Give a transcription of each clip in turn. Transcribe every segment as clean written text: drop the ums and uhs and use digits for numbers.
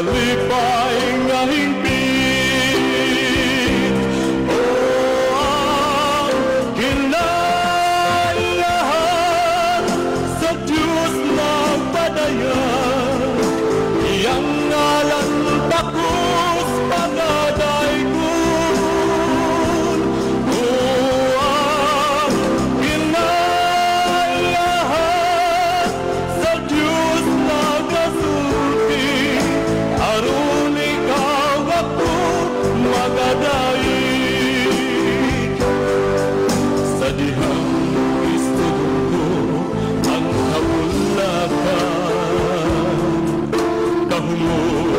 Kalipay nga hingpit. O ang kinaiyahan sa Diyos nagpadayan, iyang ngalan takos pagadaygon. O ang kinaiyahan sa Diyos nagasulti, aron ikaw ako magadaig. Sa dihang istudong ko ang kabulakan, kahumot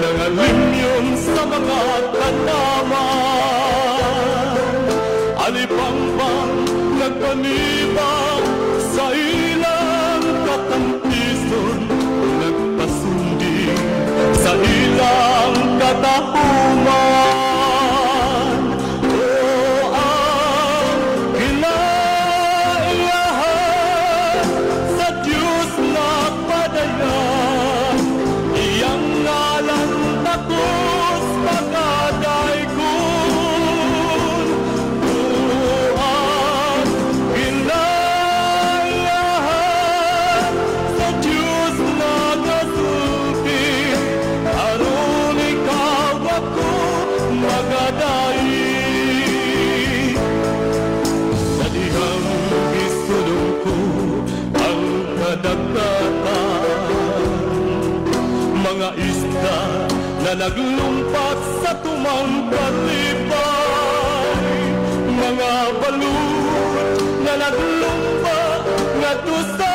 nangalimyon sa mga tanaman, alipangpang nagpanibang sa ilang katampison, nagpasundi sa ilang katahuman. O ang kinaiyahan sa Diyos nagpadayan, iyang ngalan takos pagadaygon. O ang kinaiyahan sa Diyos nagasulti, aron ikaw ako magadaig. Sa dihang gisulong ko ang kadagatan, mga isda na naglumpat sa tumang kalipay, mga balut na naglumba ngadto sa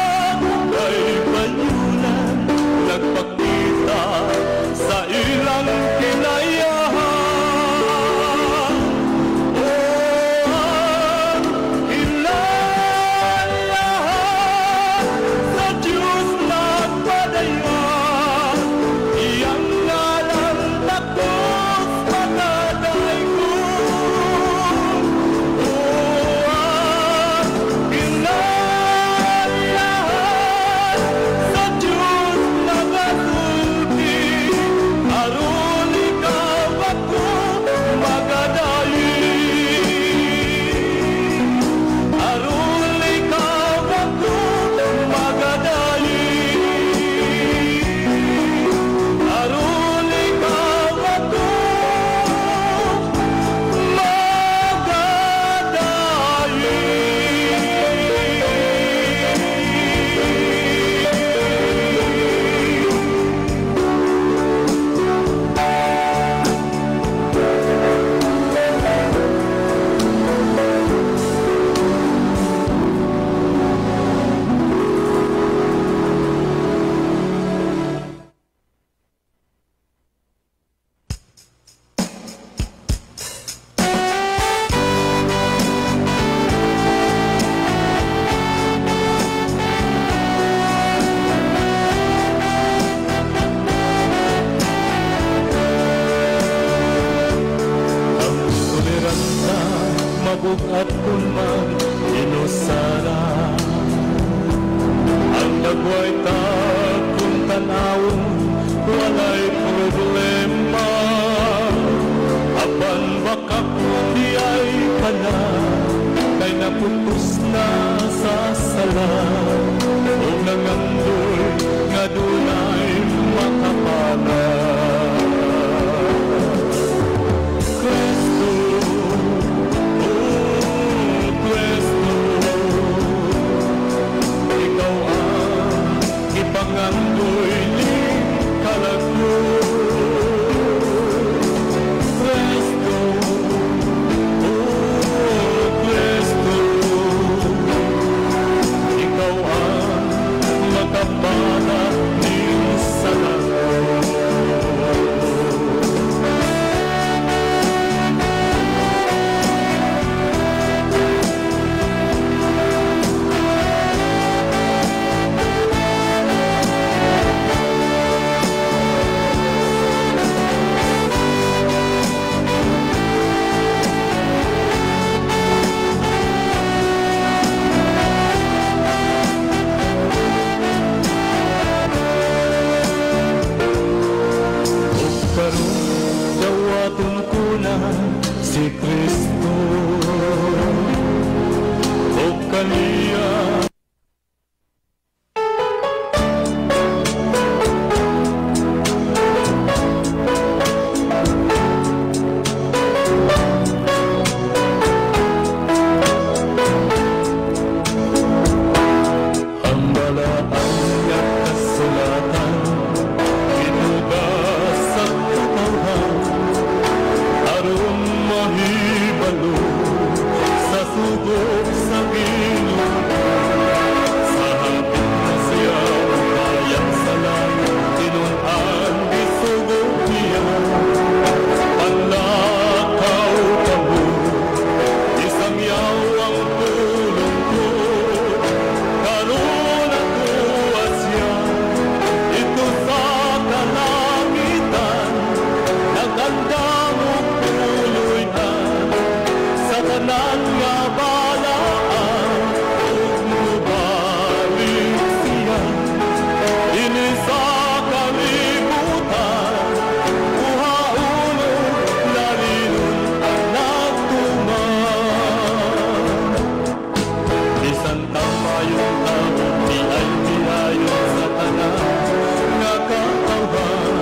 kay banyunan, nagpakita sa ilang kinayahan. O ang kinaiyahan sa Diyos nagpadayan, iyang ngalan takos pagadaygon. O ang kinaiyahan sa Diyos nagasulti, aron ikaw ako magadaig. Aron ikaw ako magadaig. Aron ikaw ako magadaig. Ang toleransa mabugat kun man inusara. Ang dagway ta kung tanawon, walay problema. Apan baka kung di ay ka na, kay naputos na sa sala, o nangandoy nga dunay makapana. Kristo, oh Kristo, ikaw ang ipangandoy ni kalagyo. Kristo, oh Kristo, ikaw Kahibalo sa sugo sa Ginoo. Sa hapit na siya kayang sa langit, tinun-an gisugo niya. Panlakaw kamo, isang yaw ang tulong ko. Karon atoa siya, didto sa kalangitan, nagandam og puloy-an sa tanan nga balaan, ug mobalik siya dinhi sa kalibutan, kuhaon og lalinon ang nagtuman. Bisan tamayon tawo, diay miayon sa tanan nga katawhan.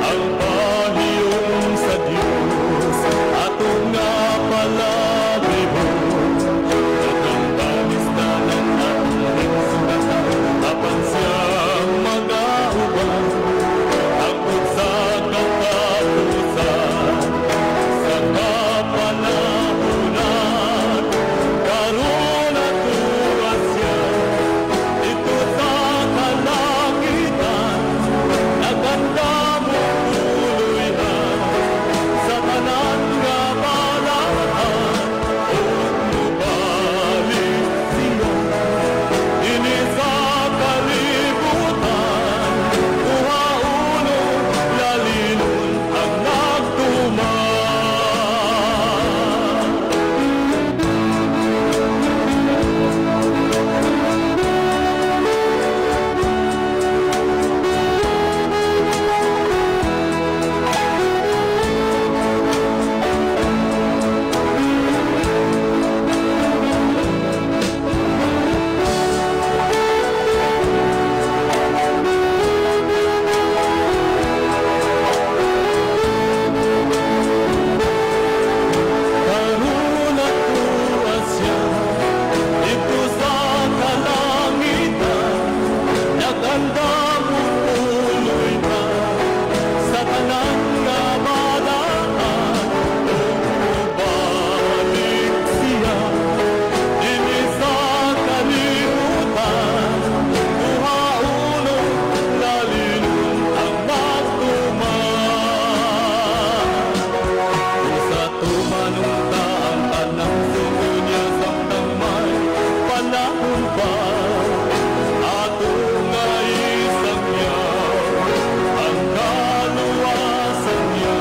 Ang pahiyom sa Dios atong nga palabihon. Daghang kalisdanan atong sugatan, apan siya magauban hangtod sa katapusan, sa kapanahunan. Karon atoa siya didto sa kalangitan, nagandam og puloy-an sa tanan nga balaan, ug mobalik siya dinhi sa kalibutan, kuhaon og lalinon ang nagtuman. Karon atoa siya didto sa kalangitan, nagandam og puloy-an sa tanan nga balaan, ug mobalik siya dinhi sa kalibutan, kuhaon og lalinon ang nagtuman. Sa tumanong ta ang tanang sugo niya samtang may panahon pa, ato nga isangyaw ang kaluwasan niya.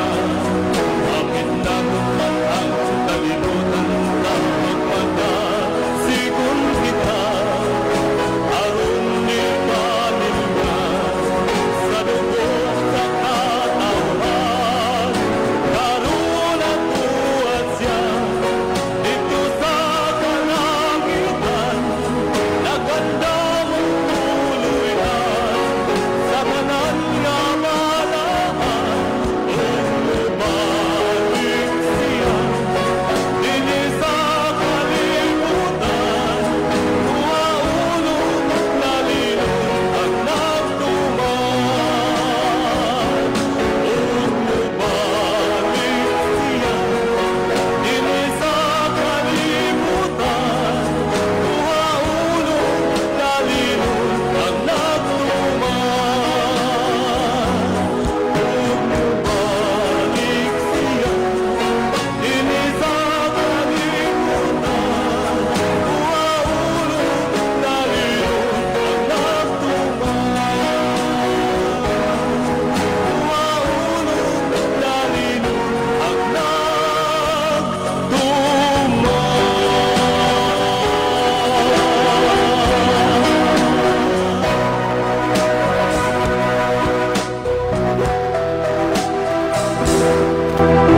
Hapit na man ang kalibutan na magpagasigon kita, aron ni panilya sa dugo sa katawhan. Karon atoa siya didto sa kalangitan, nagandam og puloy-an sa tanan nga balaan, ug mobalik siya dinhi sa kalibutan, kuhaon og lalinon ang nagtuman. Ug mobalik siya dinhi sa kalibutan, kuhaon og lalinon ang nagtuman. Ug mobalik siya dinhi sa kalibutan, kuhaon og lalinon ang nagtuman. Kuhaon og lalinon ang nagtuman.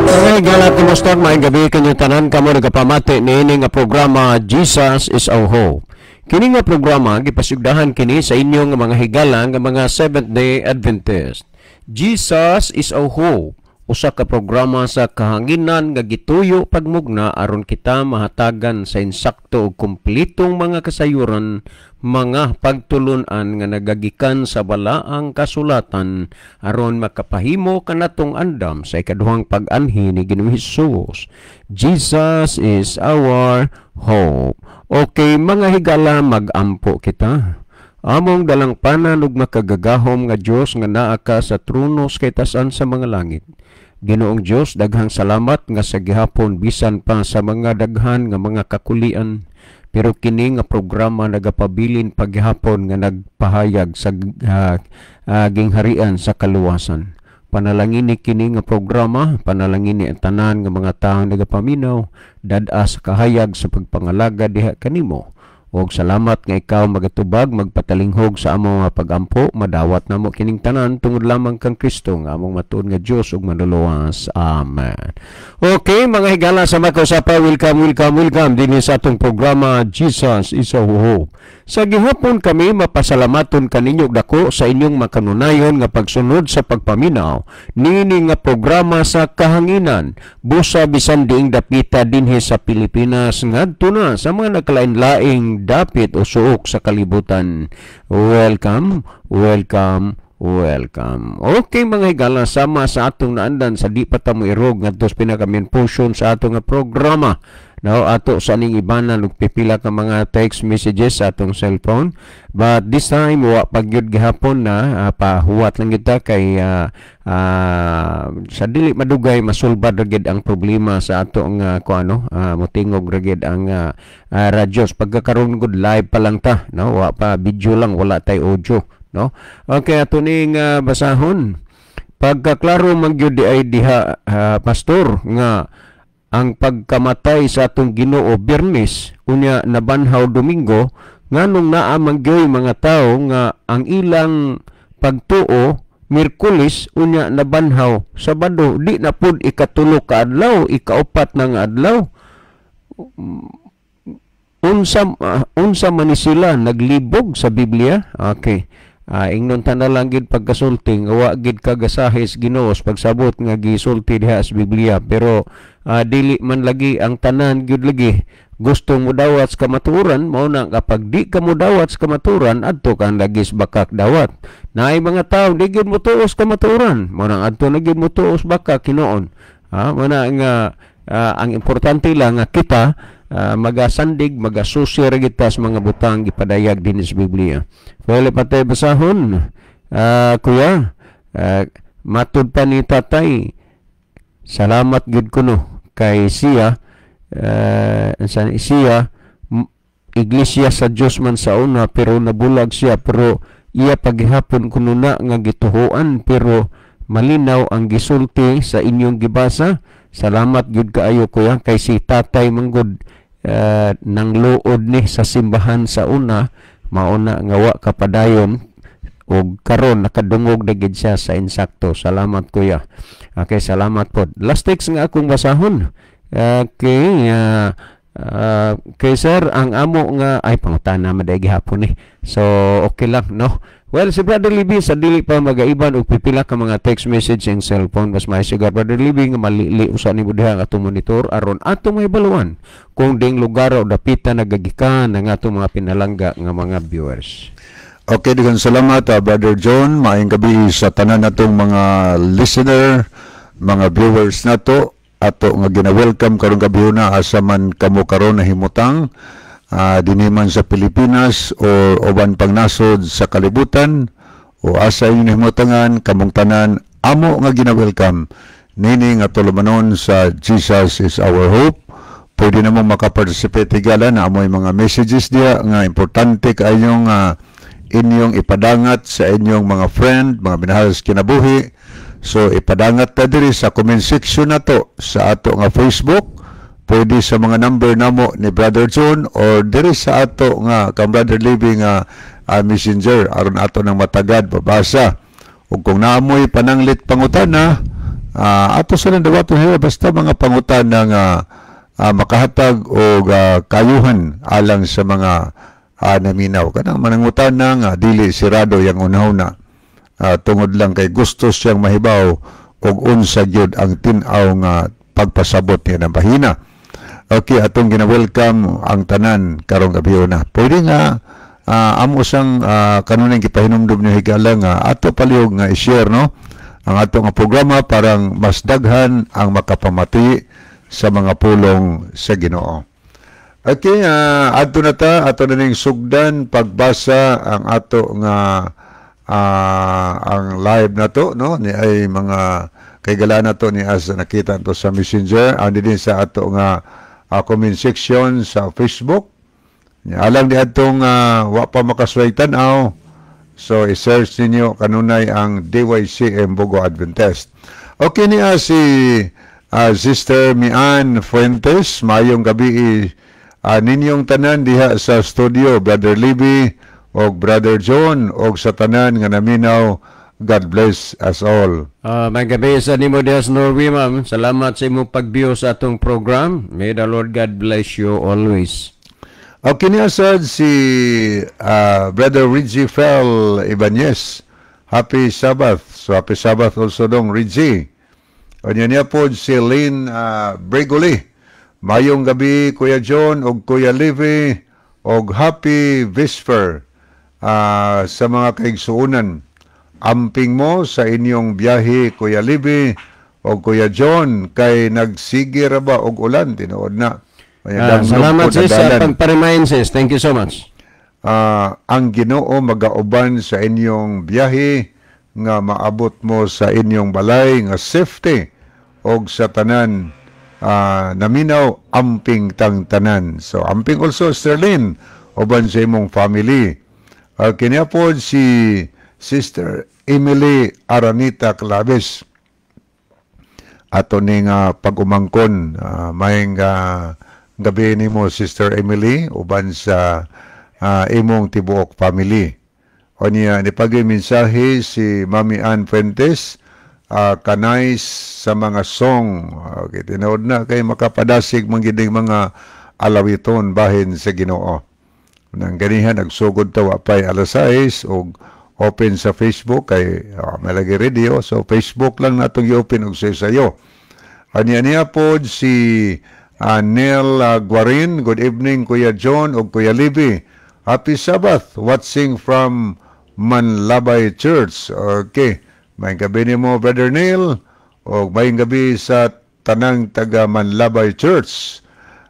Okay, galat, kumusta? Maayong gabi kanyong tanan, kamo nagapamati niini nga programa, Jesus is Our Hope. Kini nga programa gipasugdahan kini sa inyong mga higala nga mga Seventh-day Adventist. Jesus is Our Hope. Usa ka programa sa kahanginan nga gituyo pagmugna aron kita mahatagan sa insakto ug kumpletong mga kasayuran, mga pagtulunan nga nagagikan sa balaang kasulatan aron makapahimo kanatong andam sa ikaduhang pag-anhi ni Ginoong Hesus. Jesus is our hope. Okay, mga higala, mag-ampo kita. Among dalangpanan ug makagagahom nga Dios nga naa ka sa trono sa kataas-an sa mga langit. Ginoong Dios, daghang salamat nga sa gihapon, bisan pa sa mga daghan nga mga kakulian, pero kini nga programa nagapabilin paghapon nga nagpahayag sa gingharian sa kaluwasan. Panalangini kini nga programa, panalangini ang tanan nga mga tawo nagapaminaw, dad-a sa kahayag sa pagpangalaga diha kanimo. Og salamat nga ikaw magatubag, magpatalinghog sa among mga pagampo. Madawat namo kining tanan tungod lamang kang Kristo nga among matuod nga Dios ug Manluluwas. Amen. Okay, mga higala, sa makausapa, welcome, welcome, welcome dinhi sa atong programa Jesus is Our Hope. Sa gihapon kami mapasalamaton kaninyo dako sa inyong makanunayon nga pagsunod sa pagpaminaw niini nga programa sa kahanginan. Busa bisan diing dapita dinhi sa Pilipinas ngadto na sa mga nagkalain-laing dapit o suok sa kalibutan. Welcome, welcome, welcome. Okay, mga higala, sama sa atong naandan sa di pa ta moirog ngadto sa pinaka main portion sa atong nga programa. Now, ato sa ning ibanan og pipila ka mga text messages sa atong cellphone. But this time, wa pagyud gihapon na, pahuwat lang kita kay sa dili madugay masulbad ra gid ang problema sa atong kuano, motingog ra gid ang radyos. Pagkakaroon gud, live pa lang ta, no? Wa pa, video lang, wala tay audio, no? Okay, ato ning basahon. Pagkaklaro man gyud di ay diha, pastor, nga ang pagkamatay sa atong Ginoo Biyernes, unya nabanhaw Domingo, nganong naa man gyoy mga tawo nga ang ilang pagtuo Miyerkules, unya nabanhaw Sabado, di na pud ikatulo ka adlaw, ikaupat na nga adlaw? Unsa man ni sila, naglibog sa Biblia? Okay. Ingnon ta na lang gid pagkasulti nga wa gid kagasahis Ginoo pagsabot nga gisulti diha sa Biblia, pero dili man lagi ang tanan gyud lagi gusto mo dawat sa kamatuoran. Mao na kapag di ka mo dawat sa kamatuoran, adto ka lagi sa bakak dawat. Naay mga tawo di gyud mo tuos kamatuoran, mao nang adto na gyud mo tuos bakak hinuon. Mao na nga ang importante lang nga kita magasandig, magasusi ra kita sa mga butang gipadayag din sa Biblia. Pwede pa tayo basahon. Kuya, matud pa ni tatay, salamat gid kuno kay siya, sa siya iglesia sa Dios man sa una, pero nabulag siya, pero iya paghihapon kuno na nga gituhuan, pero malinaw ang gisulti sa inyong gibasa. Salamat gyud kaayo, kuya, kay si tatay manggod nang luod ni sa simbahan sa una, mauna nga wa kapadayon ug karon nakadungog na gid siya sa insakto. Salamat, kuya. Okay, salamat po. Last text nga akong basahon. Okay, kay sir, ang amo nga ay pangutana maday gihapon ni. So okay lang, no? Well, si Brother Libby, sa dili pa magaiban og pipila ka mga text message ang cellphone, mas may sigar, Brother Libby, nga malili usa ni diha ang atong monitor aron atong mahibaluan kung ding lugar o dapita nagagikan ang atong mga pinalangga nga mga viewers. Okay, daghang salamat, Brother John. Maayong gabi sa tanan natong mga listener, mga viewers nato. Ato nga gina-welcome karong gabi na, asa man kamo karon nahimutang, dinhi man sa Pilipinas o uban pang nasod sa kalibutan o asa inyong nahimutangan, kamong tanan amo nga gina-welcome nini nga tulumanon sa Jesus is Our Hope. Pwede na mong makaparticipate, higala, na amoy mga messages diya nga importante kaayong inyong ipadangat sa inyong mga friend, mga minahal sa kinabuhi. So ipadangat ta diri sa comment section nato sa ato nga Facebook, pwede sa mga number namo ni Brother John or diri sa ato nga kang Brother Living nga messenger aron ato nang matagad babasa. Ug kung naamoy pananglit pangutana, ato sa nang dawaton hiya, basta mga pangutana nga makahatag og kayuhan alang sa mga naminaw, kanang manangutana nga dili sirado yang unahuna, tungod lang kay gusto siyang mahibaw. ug unsa gyud ang tin-aw nga pagpasabot niya ng bahina. Okay, atong gina-welcome ang tanan karong gabi na. Pwede nga amo sang kanunay gipahinumdom niyo higala nga ato palihog nga i-share, no, ang ato nga programa parang mas daghan ang makapamati sa mga pulong sa Ginoo. Okay, adto na ta, ato na ning sugdan pagbasa ang ato nga ang live na to, no, ni ay mga kahigalaan na to ni as nakita to sa Messenger, ani din sa ato nga comment section sa Facebook. Alang di atong wa pa makasuway tan-aw. So i-search ninyo kanunay ang DYCM Bogo Adventist. Okay niya si Sister Mian Fuentes, maayong gabi ninyong tanan diha sa studio, Brother Libby og Brother John og sa tanan nga naminaw. God bless us all. May gabi sa nimo diha sa Norway, ma'am. Salamat sa imong pag-view sa atong program. May the Lord God bless you always. Okay niya sad si Brother Reggie Fel Ibanez. Happy Sabbath. So happy Sabbath also dong Reggie. Unya niya po si Lynn Bregoli. Mayong gabi, Kuya John og Kuya Levi, og happy Vesper sa mga kaigsuonan. Amping mo sa inyong biyahe, Kuya Levi og Kuya John, kay nagsige ra ba og ulan, tinuod na. Kaya damnog Salamat po sis sa nadalan. Pagpa-remind, sis. Thank you so much. Ang Ginoo magauban sa inyong biyahe nga maabot mo sa inyong balay nga safety og sa tanan naminaw, amping tang tanan. So amping also, Sterlin, uban sa imong family. Kini po si Sister Emily Aranita Claves, ato ning pag-umangkon. Maayong gabi nimo, Sister Emily, uban sa imong tibuok family. O niya ni pagi mensahe si Mami Ann Fuentes, kanay sa mga song. Okay, tinuod na kay makapadasig man gid ning mga alawiton bahin sa Ginoo. Nang ganihan nagsugod ta wa pay alas 6 og open sa Facebook kay may lagi radio, so Facebook lang natong i-open og sayo. Anya niya pod si Neil Guarin, "Good evening, Kuya John ug Kuya Libby. Happy Sabbath, watching from Manlabay Church." Okay. Maayong gabi nimo, Brother Neil, ug maayong gabi sa tanang taga Manlabay Church.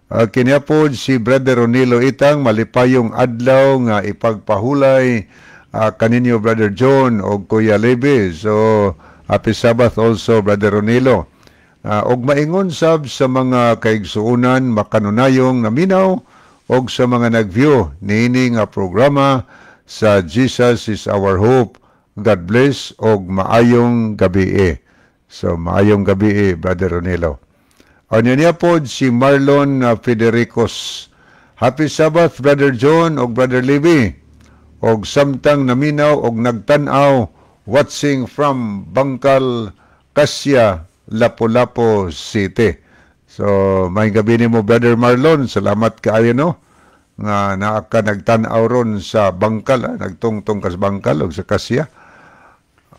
Kini pod si Brother Ronilo Itang, "Malipayong adlaw nga ipagpahulay kaninyo, Brother John og Kuya Levi." So happy Sabbath also, Brother Ronilo. Og maingon sab sa mga kaigsuonan makanunayong naminaw og sa mga nag-view niini nga programa sa Jesus is Our Hope. God bless og maayong gabi. So maayong gabi, Brother Ronilo. Anya niya pod si Marlon Federicos. "Happy Sabbath, Brother John og Brother Libby. Og samtang naminaw og nagtan-aw, watching from Bangkal, Kasya, Lapu-Lapu City." So, maayong gabi nimo, Brother Marlon. Salamat kaayo, no, nga naa ka nagtan-aw ron sa Bangkal, nagtungtong ka sa Bangkal og sa Kasya.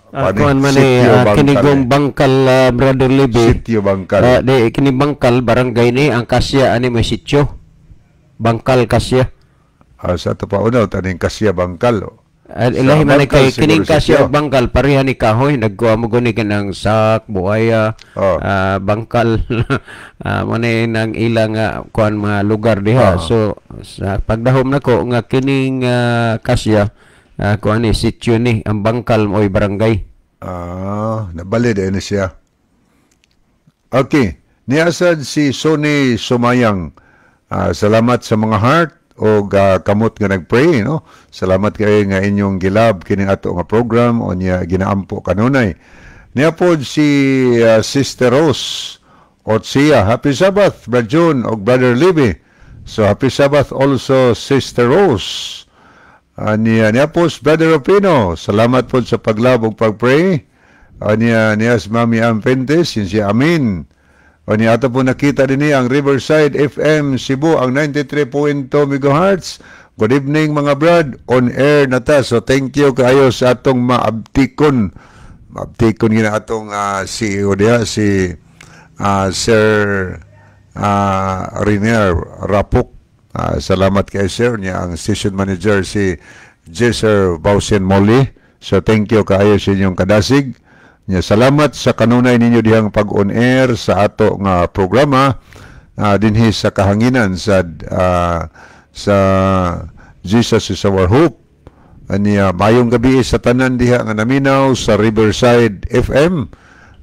Paano? Kuan man ni Sitio Bangkal, kinigong eh. Bangkal, Brother Libby. Sitio Bangkal. Di kini Bangkal barangay ni, ang Kasya ani may sitio. Bangkal Kasya. Sa ato pa unaw taning Kasya Bangkal. Oh. Sa Ilahi man ni Bangkal, kay kining siguro Kasya sitio. Ug Bangkal pareha ni kahoy, nagkuha mo guni kanang sak buaya, bangkal, mo ni nang ilang kuan mga lugar diha. So sa pagdahom nako nga kining Kasya, kuan ni sitio ni, ang Bangkal mo'y barangay. Ah, nabali din siya. Okay. Niasad si Sonny Sumayang. Salamat sa mga heart o kamot nga nagpray, no? Salamat kayo nga inyong gi-love kining ato nga program o niya ginaampo kanunay. Niya pod si Sister Rose Otsia. "Happy Sabbath, Brother John og Brother Libby." So happy Sabbath also, Sister Rose. Niya po si Brother Opino. Salamat po sa pag-love ug pag-pray. Niya si Mami Ann Fuentes, yun si Amin. O niya ato po nakita din niya ang Riverside FM Cebu, ang 93.2 MHz. "Good evening, mga brad, on air na ta." So thank you kaayo sa atong maabtikon. Maabtikon gina atong CEO diha, si Sir Renier Rapok. Salamat kay sir niya, ang station manager si Jesser Bausen Molly. So thank you kaayo sa inyong kadasig. Nya salamat sa kanunay ninyo dihang pag-on air sa ato nga programa dinhi sa kahanginan sa Jesus Is Our Hope. Aniya, mayong gabi sa tanan diha nga naminaw sa Riverside FM.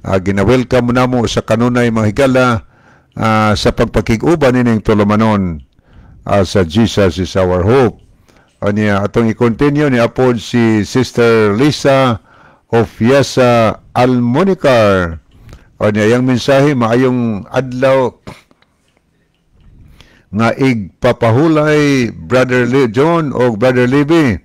Gina-welcome namo sa kanunay, mga higala, sa pagpakig-uban nining tulumanon sa Jesus Is Our Hope. Aniya, atong i-continue ni apod si Sister Lisa of Yasa Almonicar. Aniya, yang mensahe, maayong adlaw nga igpapahulay, Brother John o Brother Libby.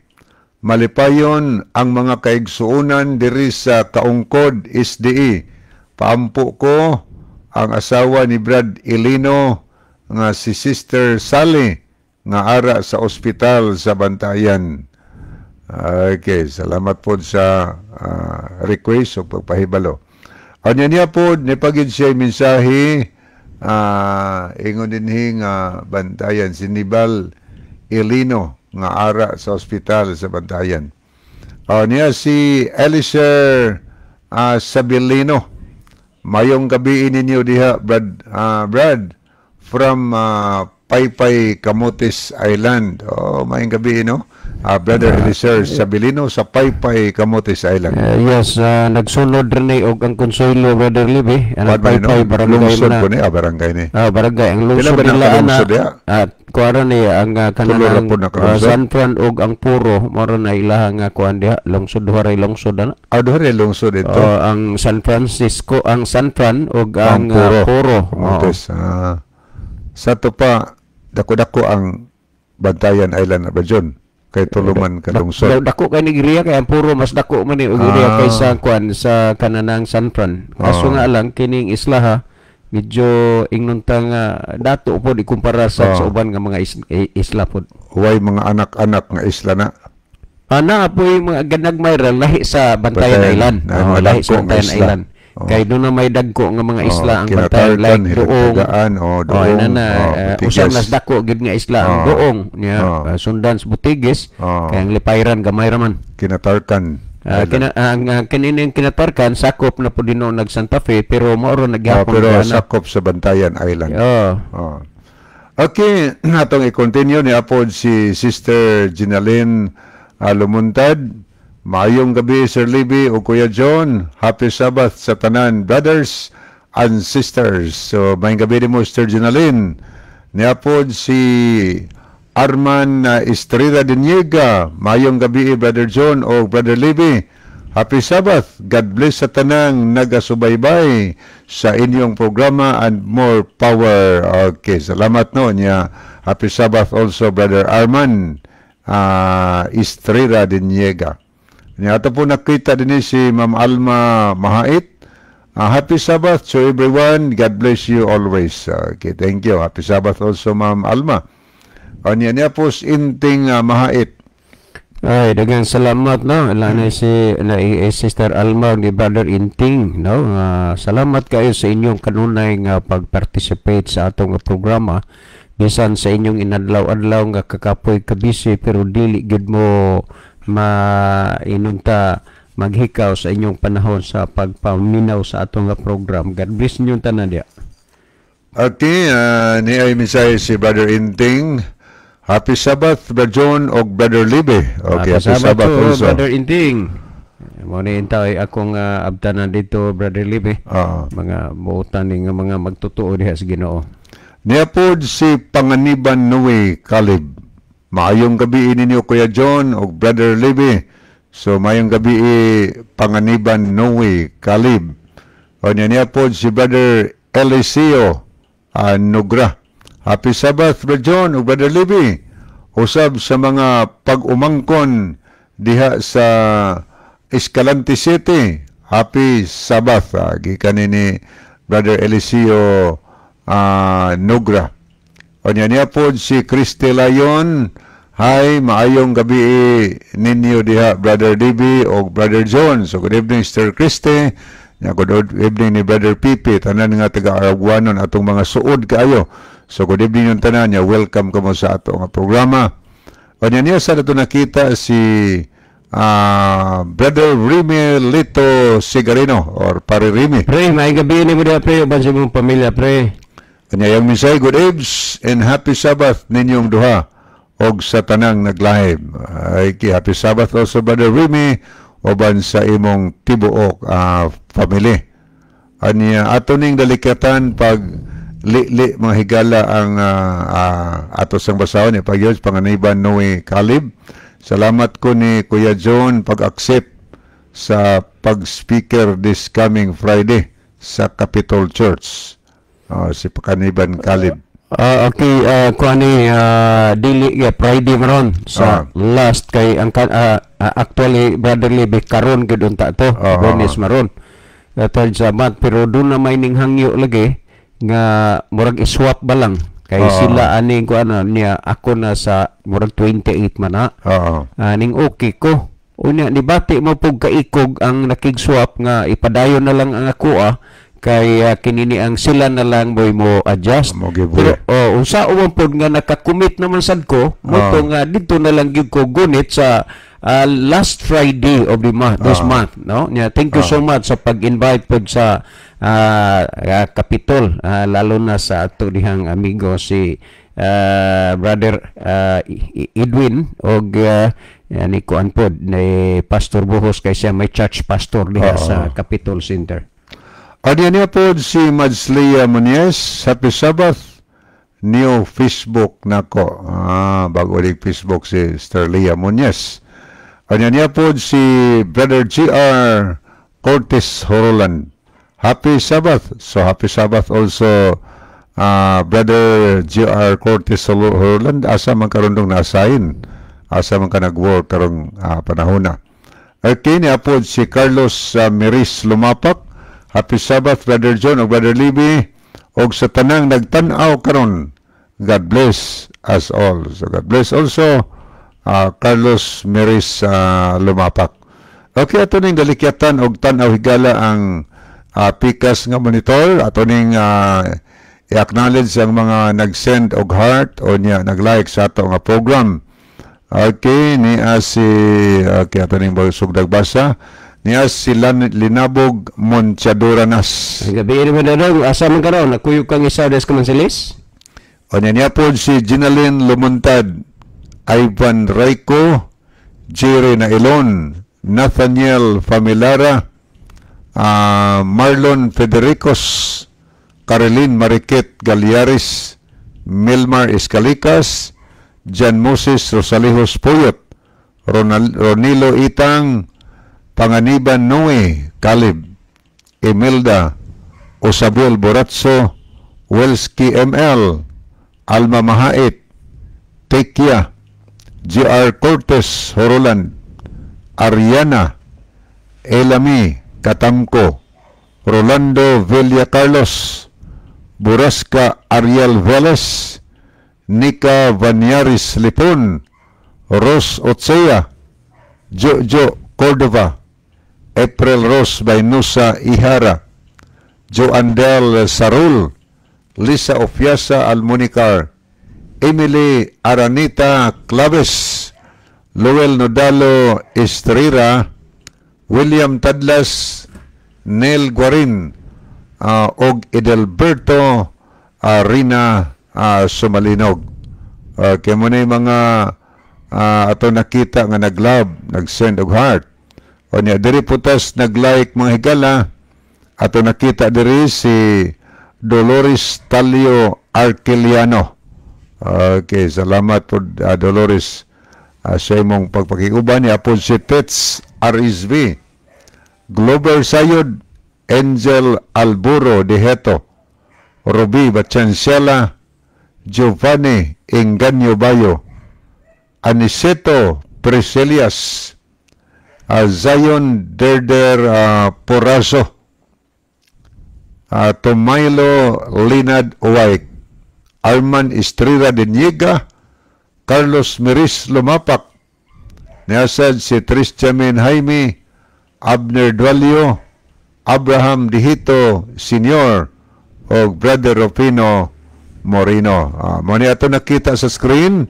Malipayon ang mga kaigsuonan diri sa Kaungkod SDE. Paampo ko ang asawa ni Brad Ilino nga si Sister Sally nga ara sa ospital sa Bantayan. Okay, salamat po sa request o pagpahibalo. Anya niya po, nipagid siya mensahe, ingon dinhi nga Bantayan, si Nibal Ilino nga ara sa ospital sa Bantayan. Niya si Eliser Sabilino. Mayong gabi ninyo diha, Brad, Brad from Paypay, Camotes Island. Oh, mayong gabi, no? Brother Eliser Sabilino sa Paypay, Camotes Island. Yes, nagsunod rin eh, og ang Consuelo, Brother Libby. Ang Kuwan ba ni, no? Paypay, barangay Lungsod na. Po ni, barangay ni. Barangay ang Pila lungsod ba nila ana. nakalungsod diha? At kuara ni ang Tulo ra kanang po nakalungsod? San Fran ug ang Puro mao ra na ilaha nga kuan diha, lungsod, duha ray lungsod ana. Ah, duha rin lungsod dito. Oh, ang San Francisco, ang San Fran ug ang, Ang Puro. Puro. Oo. Camotes. Ah. Sa to pa, dako-dako ang Bantayan Island na ba, John? Kay tulo man ka lungsod. Dako kay ni Griya, kay ang Puro mas dako man ni og Griya kaysa kuan sa kananang San Fran. Kaso nga lang kining islaha medyo ingnon ta nga dato pod ikumpara sa uban nga mga isla pod. Huway mga anak-anak nga isla na. Ana po yung mga ganagmay ra lahi sa Bantayan Bantayan, Island. na Oo, mga lahi sa dagko nga Bantayan isla. Island. Kay doon na may dagko nga mga isla ang Bantayan, Kinatarkan, like Doong. Hiligtagaan, oh, Oh, Doong, ina na, oh, Butiges. usab nas dako gid nga isla ang Doong niya, sundan sa Butiges, kay ang Lipayran gamay ra man. Kinatarkan. Kina ang kinining Kinatarkan sakop na po din nag Santa Fe, pero mao ra naghapon pero ana. sakop sa Bantayan Island. Oh. Oh. Okay, atong i-continue ni apod si Sister Ginaline Lumuntad. Maayong gabi, Sir Libby o Kuya John. Happy Sabbath sa tanan, brothers and sisters. So, maayong gabi mo, Sister Ginaline. Niapod si Arman Estrella Diniega. Maayong gabi, Brother John o Brother Libby. Happy Sabbath. God bless sa tanang nagasubaybay sa inyong programa and more power. Okay, salamat no niya. Happy Sabbath also, Brother Arman Estrella Diniega. Niya ato po nakita din si Ma'am Alma Mahait. Happy Sabbath to everyone. God bless you always. Okay, thank you. Happy Sabbath also, Ma'am Alma. Niya niya po si Inting Mahait. Ay, daghang salamat, no. Lana si na, Sister Alma ni Brother Inting, no. Salamat kayo sa inyong kanunay nga pag-participate sa atong nga programa. Bisan sa inyong inadlaw-adlaw nga kakapoy, kabisi, pero dili gid mo mainunta maghikaw sa inyong panahon sa pagpaminaw sa atong nga program. God bless ninyong tanan diya. Okay, ni ay mensahe si Brother Inting. Happy Sabbath, Brother John o Brother Libby. Okay, happy Sabbath to, also. Brother Inting. Mo ni intaw ay akong abtanan dito, Brother Libby. Mga buotan ni nga mga magtotoo diha sa Ginoo. Niapod si Panganiban Noe Caleb. Maayong gabi ninyo, Kuya John o Brother Libby. So maayong gabi, Panganiban Noe Caleb. O niya niapod si Brother Eliseo Nugra. Happy Sabbath, Brother John o Brother Libby. Usab sa mga pag-umangkon diha sa Escalante City. Happy Sabbath. Gikan ni Brother Eliseo Nugra. O niya niya po si Christy Layon. Hi, maayong gabi ninyo diha, Brother DB o Brother John. So good evening, Sister Christy. Ya, good evening ni Brother Pipi, tanan nga taga Aragwanon, atong mga suod kaayo. So good evening yung tanan niya. Welcome kamo sa ato nga programa. Kanya niya sa ato nakita si Brother Remy Lito Sigarino or Pare Remy. Pre, may gabi ni mo diha, pre, uban sa imong pamilya, pre. Kanya yung mensahe, "Good eves and happy Sabbath ninyong duha og sa tanang nag-live." Ay, happy Sabbath also, Brother Remy, uban sa imong tibuok family. Anya ato ning dalikatan pag li-li, mga higala, ang ato sang basahon ni pag Panganiban Noe Calib. Salamat ko ni Kuya John pag-accept sa pag-speaker this coming Friday sa Capitol Church. Si Panganiban Calib. Okay, kuan ni dili ya Friday maron sa last kay ang actually, Brother Libby, karon gyud unta to, Lunes maron. Third Sabbath, pero doon na may ning hangyo lagi nga murag i-swap ba lang kay sila ani kuan niya, ako na sa murag 28 man na. Ning okay ko. Unya nibati mo pug kaikog ang nakig-swap nga ipadayon na lang ang ako kay kinini ang sila na lang boy mo adjust. Mo give way. Pero oh, unsa man pod nga nakakommit naman sad ko mo to nga dito na lang gyud ko gunit sa last Friday of the month, this month, no? Nya thank you so much sa pag-invite pod sa Capitol, lalo na sa ato dihang amigo si Brother Edwin og ni kuan pod ni Pastor Buhos kay siya may church pastor diha sa Capitol Center. Anya niya po si Madslia Muñez, happy Sabbath. New Facebook nako. Bago ulit Facebook si Sterlia Muñez. Anya niya po si Brother G.R. Cortez Horoland. Happy Sabbath. So happy Sabbath also, Brother G.R. Cortez Horoland. Asa man karundong nasain? Asa man ka nag-work karong panahon na? Okay, niya po si Carlos Miris Lumapak. Happy Sabbath, Brother John o Brother Libby. Og sa tanang nagtan-aw karon. God bless us all. So God bless also Carlos Miris Lumapak. Okay, ato ning dalikyatan og tan-aw, higala, ang pikas nga monitor. Ato ning i-acknowledge ang mga nag-send og heart o niya nag-like sa ato nga program. Okay, niya si, okay, ato ning sugdag basa. Niya si Linabog Monchaduranas. Gabi ni mo dadong, asa man ka raw, nakuyog kang isa des kamansilis? O niya niya po si Ginalyn Lumuntad, Ivan Rayco, Jerry Nailon, Nathaniel Familara, Marlon Federicos, Caroline Mariquet Galiaris, Milmar Escalicas, John Moses Rosalijos Puyot, Ronilo Itang, Panganiban Noe Calib, Imelda Osabel Boratso, Welski ML, Alma Mahait, Tekia, G.R. Cortez Horoland, Ariana, Elami Katamko, Rolando Villa Carlos, Burasca Ariel Velez, Nika Vanyaris Lipon, Ros Otsea, Jojo Cordova, April Rose Baynusa Ihara, Joandel Sarul, Lisa Ofiasa Almunicar, Emily Aranita Claves, Lowell Nodalo Estrera, William Tadlas, Neil Guarin, og Edelberto Rina Sumalinog. Kaya mo na yung mga ato nakita nga nag-love, nag-send og heart. O niya, diri putas nag-like, mga higala, ato nakita diri si Dolores Talio Arquiliano. Okay, salamat po, Dolores, sa imong pagpakiguban. Niya po si Tets RSV, Glover Sayod, Angel Alburo de Heto, Ruby Bachancela, Giovanni Engaño Bayo, Aniceto Preselias, Zion Derder Porazo, Tomaylo Linad Uwayk, Arman Estrella de Niega, Carlos Miris Lumapak, niasad si Tristiamin Jaime, Abner Dualio, Abraham Dihito Senior, o Brother Rufino Moreno. Mo ni ato nakita sa screen,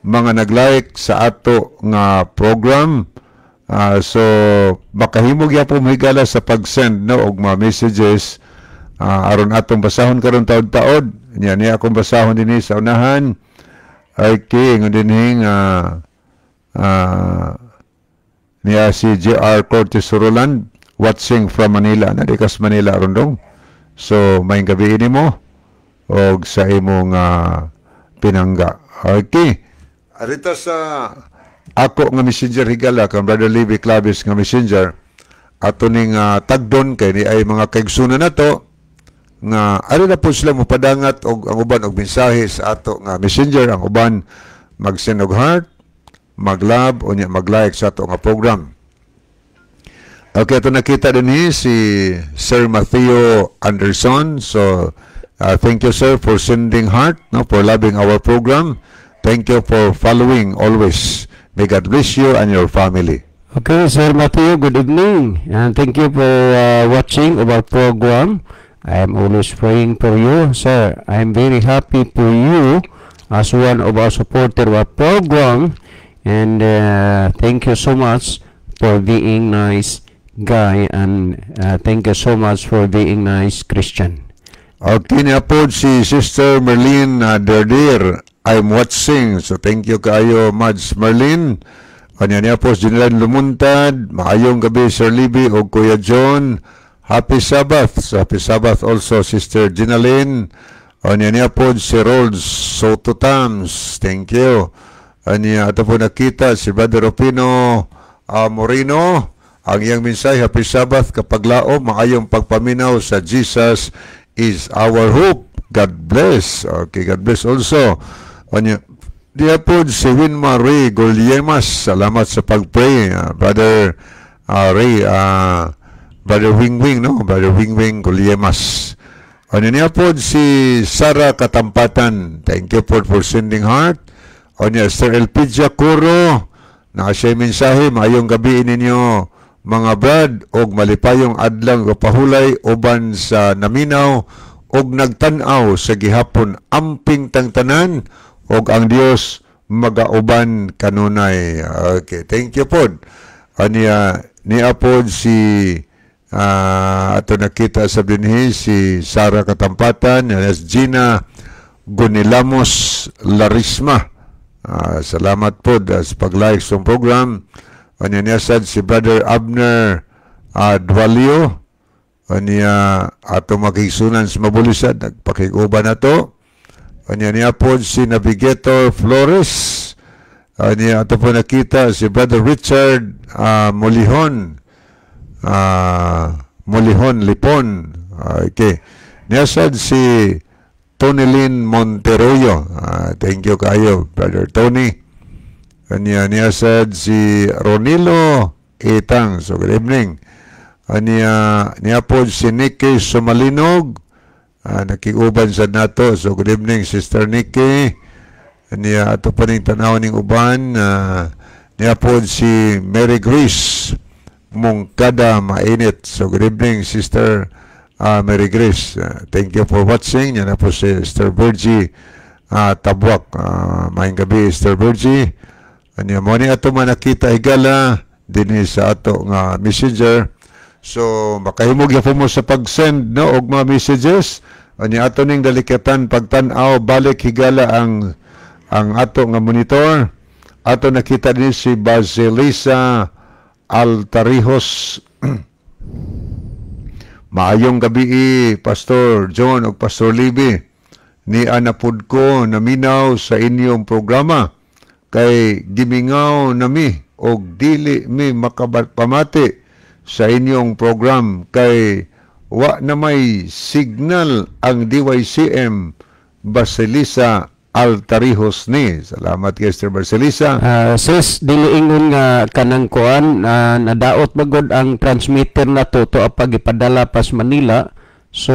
mga nag-like sa ato nga program. So makahimo gyapon higala sa pag-send, no, og mga messages aron atong basahon karon taod-taod. Nya niya akong basahon dinhi sa unahan. Okay, ingon dinhi nga niya si JR Cortez Roland, watching from Manila. Na di kas Manila rondong. So maayong gabi nimo og sa imong pinangga. Okay. Arita sa ako nga messenger higala, kang Brother Libby Clavis nga messenger, ato ning tagdon kay ni ay mga kaigsunan nato nga ari na po sila mopadangat og ang uban og mensahe sa ato nga messenger, ang uban mag-send og heart, mag-love unya mag-like sa ato nga program. Okay, ito nakita din si Sir Matthew Anderson. So, thank you, sir, for sending heart, no, for loving our program. Thank you for following always. May God bless you and your family. Okay, Sir Matthew, good evening. And thank you for watching our program. I am always praying for you, sir. I am very happy for you as one of our supporter of our program. And thank you so much for being nice guy and thank you so much for being nice Christian. Okay, niya po si Sister Merlin Derdir. I'm watching. So thank you kaayo, Mads Merlin. Kanya niya po si General Lumuntad. Maayong gabi, Sir Libby o Kuya John. Happy Sabbath. So, happy Sabbath also, Sister Ginalyn. Kanya niya po si Rolls Soto Tams. Thank you. Kanya ato po nakita si Brother Opino Moreno. Ang iyang mensahe, "Happy Sabbath, kapaglaom, maayong pagpaminaw sa Jesus is our hope. God bless." Okay, God bless also. Kanya, diya po si Winma Ray Gulyemas. Salamat sa pag-pray. Brother Ray, Brother Wing Wing, no? Brother Wing Wing Gulyemas. Ano niya po si Sara Katampatan. Thank you for sending heart. O niya, Sir Elpidia Curo. Na siya mensahe, "Maayong gabi ninyo mga brad og malipayong adlang pahulay uban sa naminaw og nagtan-aw sa gihapon. Amping tang tanan og ang Dios magauban kanunay." Okay, thank you pod. Aniya niya pod si ato nakita sa dinhi si Sara Katampatan, yes, Gina Gunilamos Larisma. Salamat po sa pag-like sa program. Anya niya sad si Brother Abner Dualio. Anya ato makigsunan sa mabulisad, nagpakiguban na to. Anya niya po si Navigator Flores. Anya ato po nakita si Brother Richard Molihon. Molihon Lipon. Okay. Niya sad si Tony Lynn Monteroyo. Thank you kayo, Brother Tony. Anya niya sad si Ronilo Etang. So, good evening. Anya niya po si Nikki Sumalinog. Nakiguban sa nato. So, good evening, Sister Nikki. Anya ato pa ning tanaw ning uban. Niya po si Mary Grace Mungkada Mainit. So, good evening, Sister Mary Grace. Thank you for watching. Yan na po si Sister Virgie Tabwak. Maayong gabi, Sister Virgie. Anya mo ni ato man nakita higala dinhi sa ato nga messenger. So makahimog po mo sa pag-send, no, og mga messages. Anya ato ning dalikatan pagtan-aw balik higala ang ato nga monitor. Ato nakita din si Basilisa Altarijos. "Maayong gabi, Pastor John ug Pastor Libby. Ni anapud ko naminaw sa inyong programa kay gimingaw nami og dili mi makapamati sa inyong program kay wa na may signal ang DYCM. Basilisa Altarijos ni." Salamat kay Sister Basilisa. Sis, dili ingon nga kanang kuan, nadaot magod ang transmitter na to pag ipadala pas Manila. So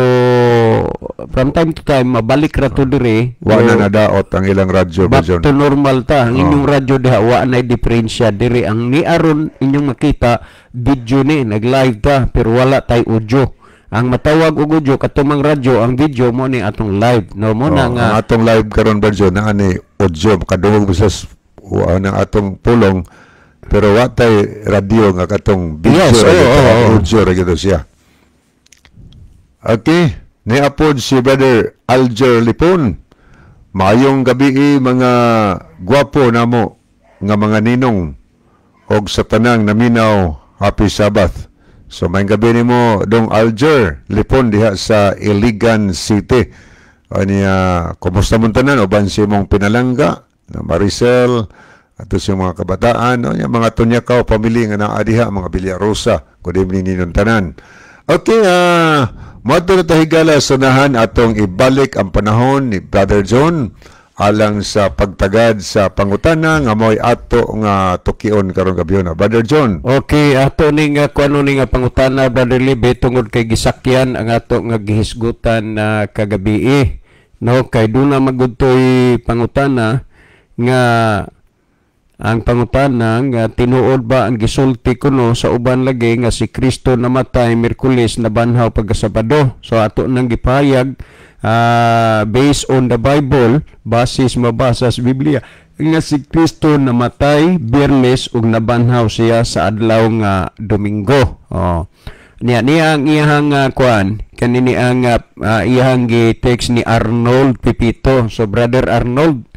from time to time mabalik ra to dire. Wa So, na nadaot ang ilang radyo, back Brother John. to normal ta. Ang inyong radyo diha, wa na diferensya diri. Ang ni aron inyong makita, video ni, nag-live ta, pero wala tay audio. Ang matawag og audio katumang radyo, ang video mo ni atong live, no mo na Oh, nga. ang atong live karon, Brother John, naa ni audio, makadungog mo sa ng atong pulong, pero wa tay radyo nga katong video ra gyud, oo. Audio ra gyud siya. Okay, niapod si Brother Alger Lipon. Maayong gabi, mga gwapo namo nga mga ninong og sa tanang naminaw, happy Sabbath. So maayong gabi nimo, Dong Alger Lipon, diha sa Iligan City. Aniya, kumusta mon tanan uban si imong pinalangga na Maricel ato sa mga kabataan, no, yung mga Tunyakaw pamilya nga naa diha, mga Villarosa. Good evening ninyong tanan. Okay, moadto na ta higala sa unahan, atong ibalik ang panahon ni Brother John alang sa pagtagad sa pangutana nga mo'y ato nga tukion karong gabi na. Brother John. Okay, ato ning kuano ni nga pangutana, Brother Libe, tungod kay gisakyan ang ato nga gihisgutan na kagabi, no, kay duna magudtoy pangutana nga ang pangutana nga tinuod ba ang gisulti kuno sa uban lagi nga si Kristo namatay Miyerkules, nabanhaw pagkasabado. So ato nang gipahayag, based on the Bible, basis mabasa sa Biblia nga si Kristo namatay Biyernes ug nabanhaw siya sa adlaw nga Domingo. Oh. Niya niya ang iyahang kuan kanini ang iyahang gi-text ni Arnold Pipito. So Brother Arnold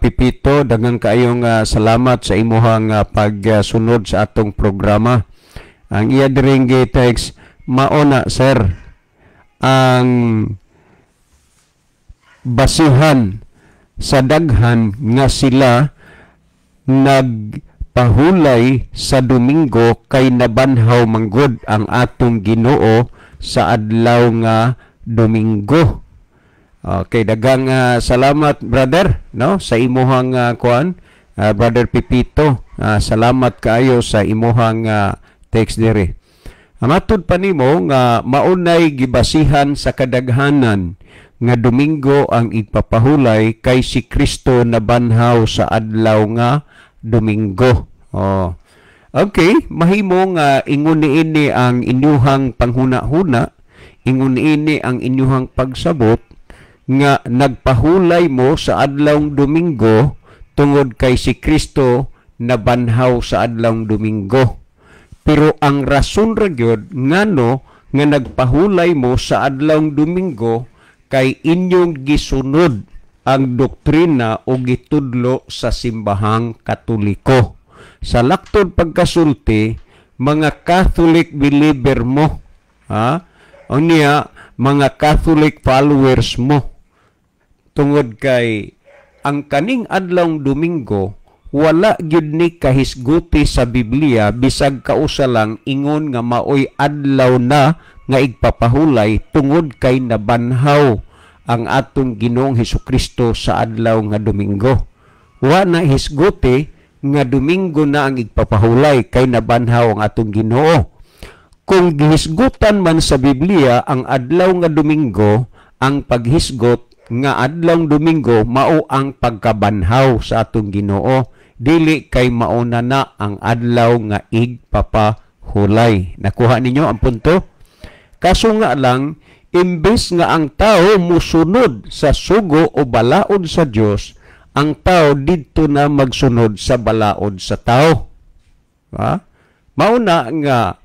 Pipito, daghang kaayong salamat sa imuhang pagsunod sa atong programa. Ang iya diring gi-text, "Mao na, sir, ang basihan sa daghan nga sila nagpahulay sa Domingo kay nabanhaw manggod ang atong Ginoo sa adlaw nga Domingo." Okay, daghang salamat, brother, no, sa imuhang kuan, Brother Pipito. Salamat kaayo sa imuhang text diri. Ang matud pa nimo nga maunay gibasihan sa kadaghanan nga Domingo ang ipapahulay kay si Kristo nabanhaw sa adlaw nga Domingo. Oh. Okay, mahimo nga ingon niini ang inyuhang panghuna-huna, ingon niini ang inyuhang pagsabot nga nagpahulay mo sa adlawng Domingo tungod kay si Kristo nabanhaw sa adlawng Domingo. Pero ang rason ra gyud ngano nga nagpahulay mo sa adlawng Domingo kay inyong gisunod ang doktrina o gitudlo sa Simbahang Katoliko. Sa laktod pagkasulti, mga Catholic believer mo, ha? Unya, mga Catholic followers mo. Tungod kay ang kaning adlawng Domingo wala gyud ni kahisguti sa Biblia bisag kausa lang ingon nga maoy adlaw na nga igpapahulay tungod kay nabanhaw ang atong Ginoong Hesukristo sa adlaw nga Domingo. Wa na hisguti nga Domingo na ang igpapahulay kay nabanhaw ang atong Ginoo. Kung gihisgutan man sa Biblia ang adlaw nga Domingo, ang paghisgot nga adlawng Domingo mao ang pagkabanhaw sa atong Ginoo, dili kay mauna na ang adlaw nga igpapahulay. Nakuha ninyo ang punto? Kaso nga lang, imbes nga ang tao musunod sa sugo o balaod sa Dios, ang tao didto na magsunod sa balaod sa tao. Ha? Mauna nga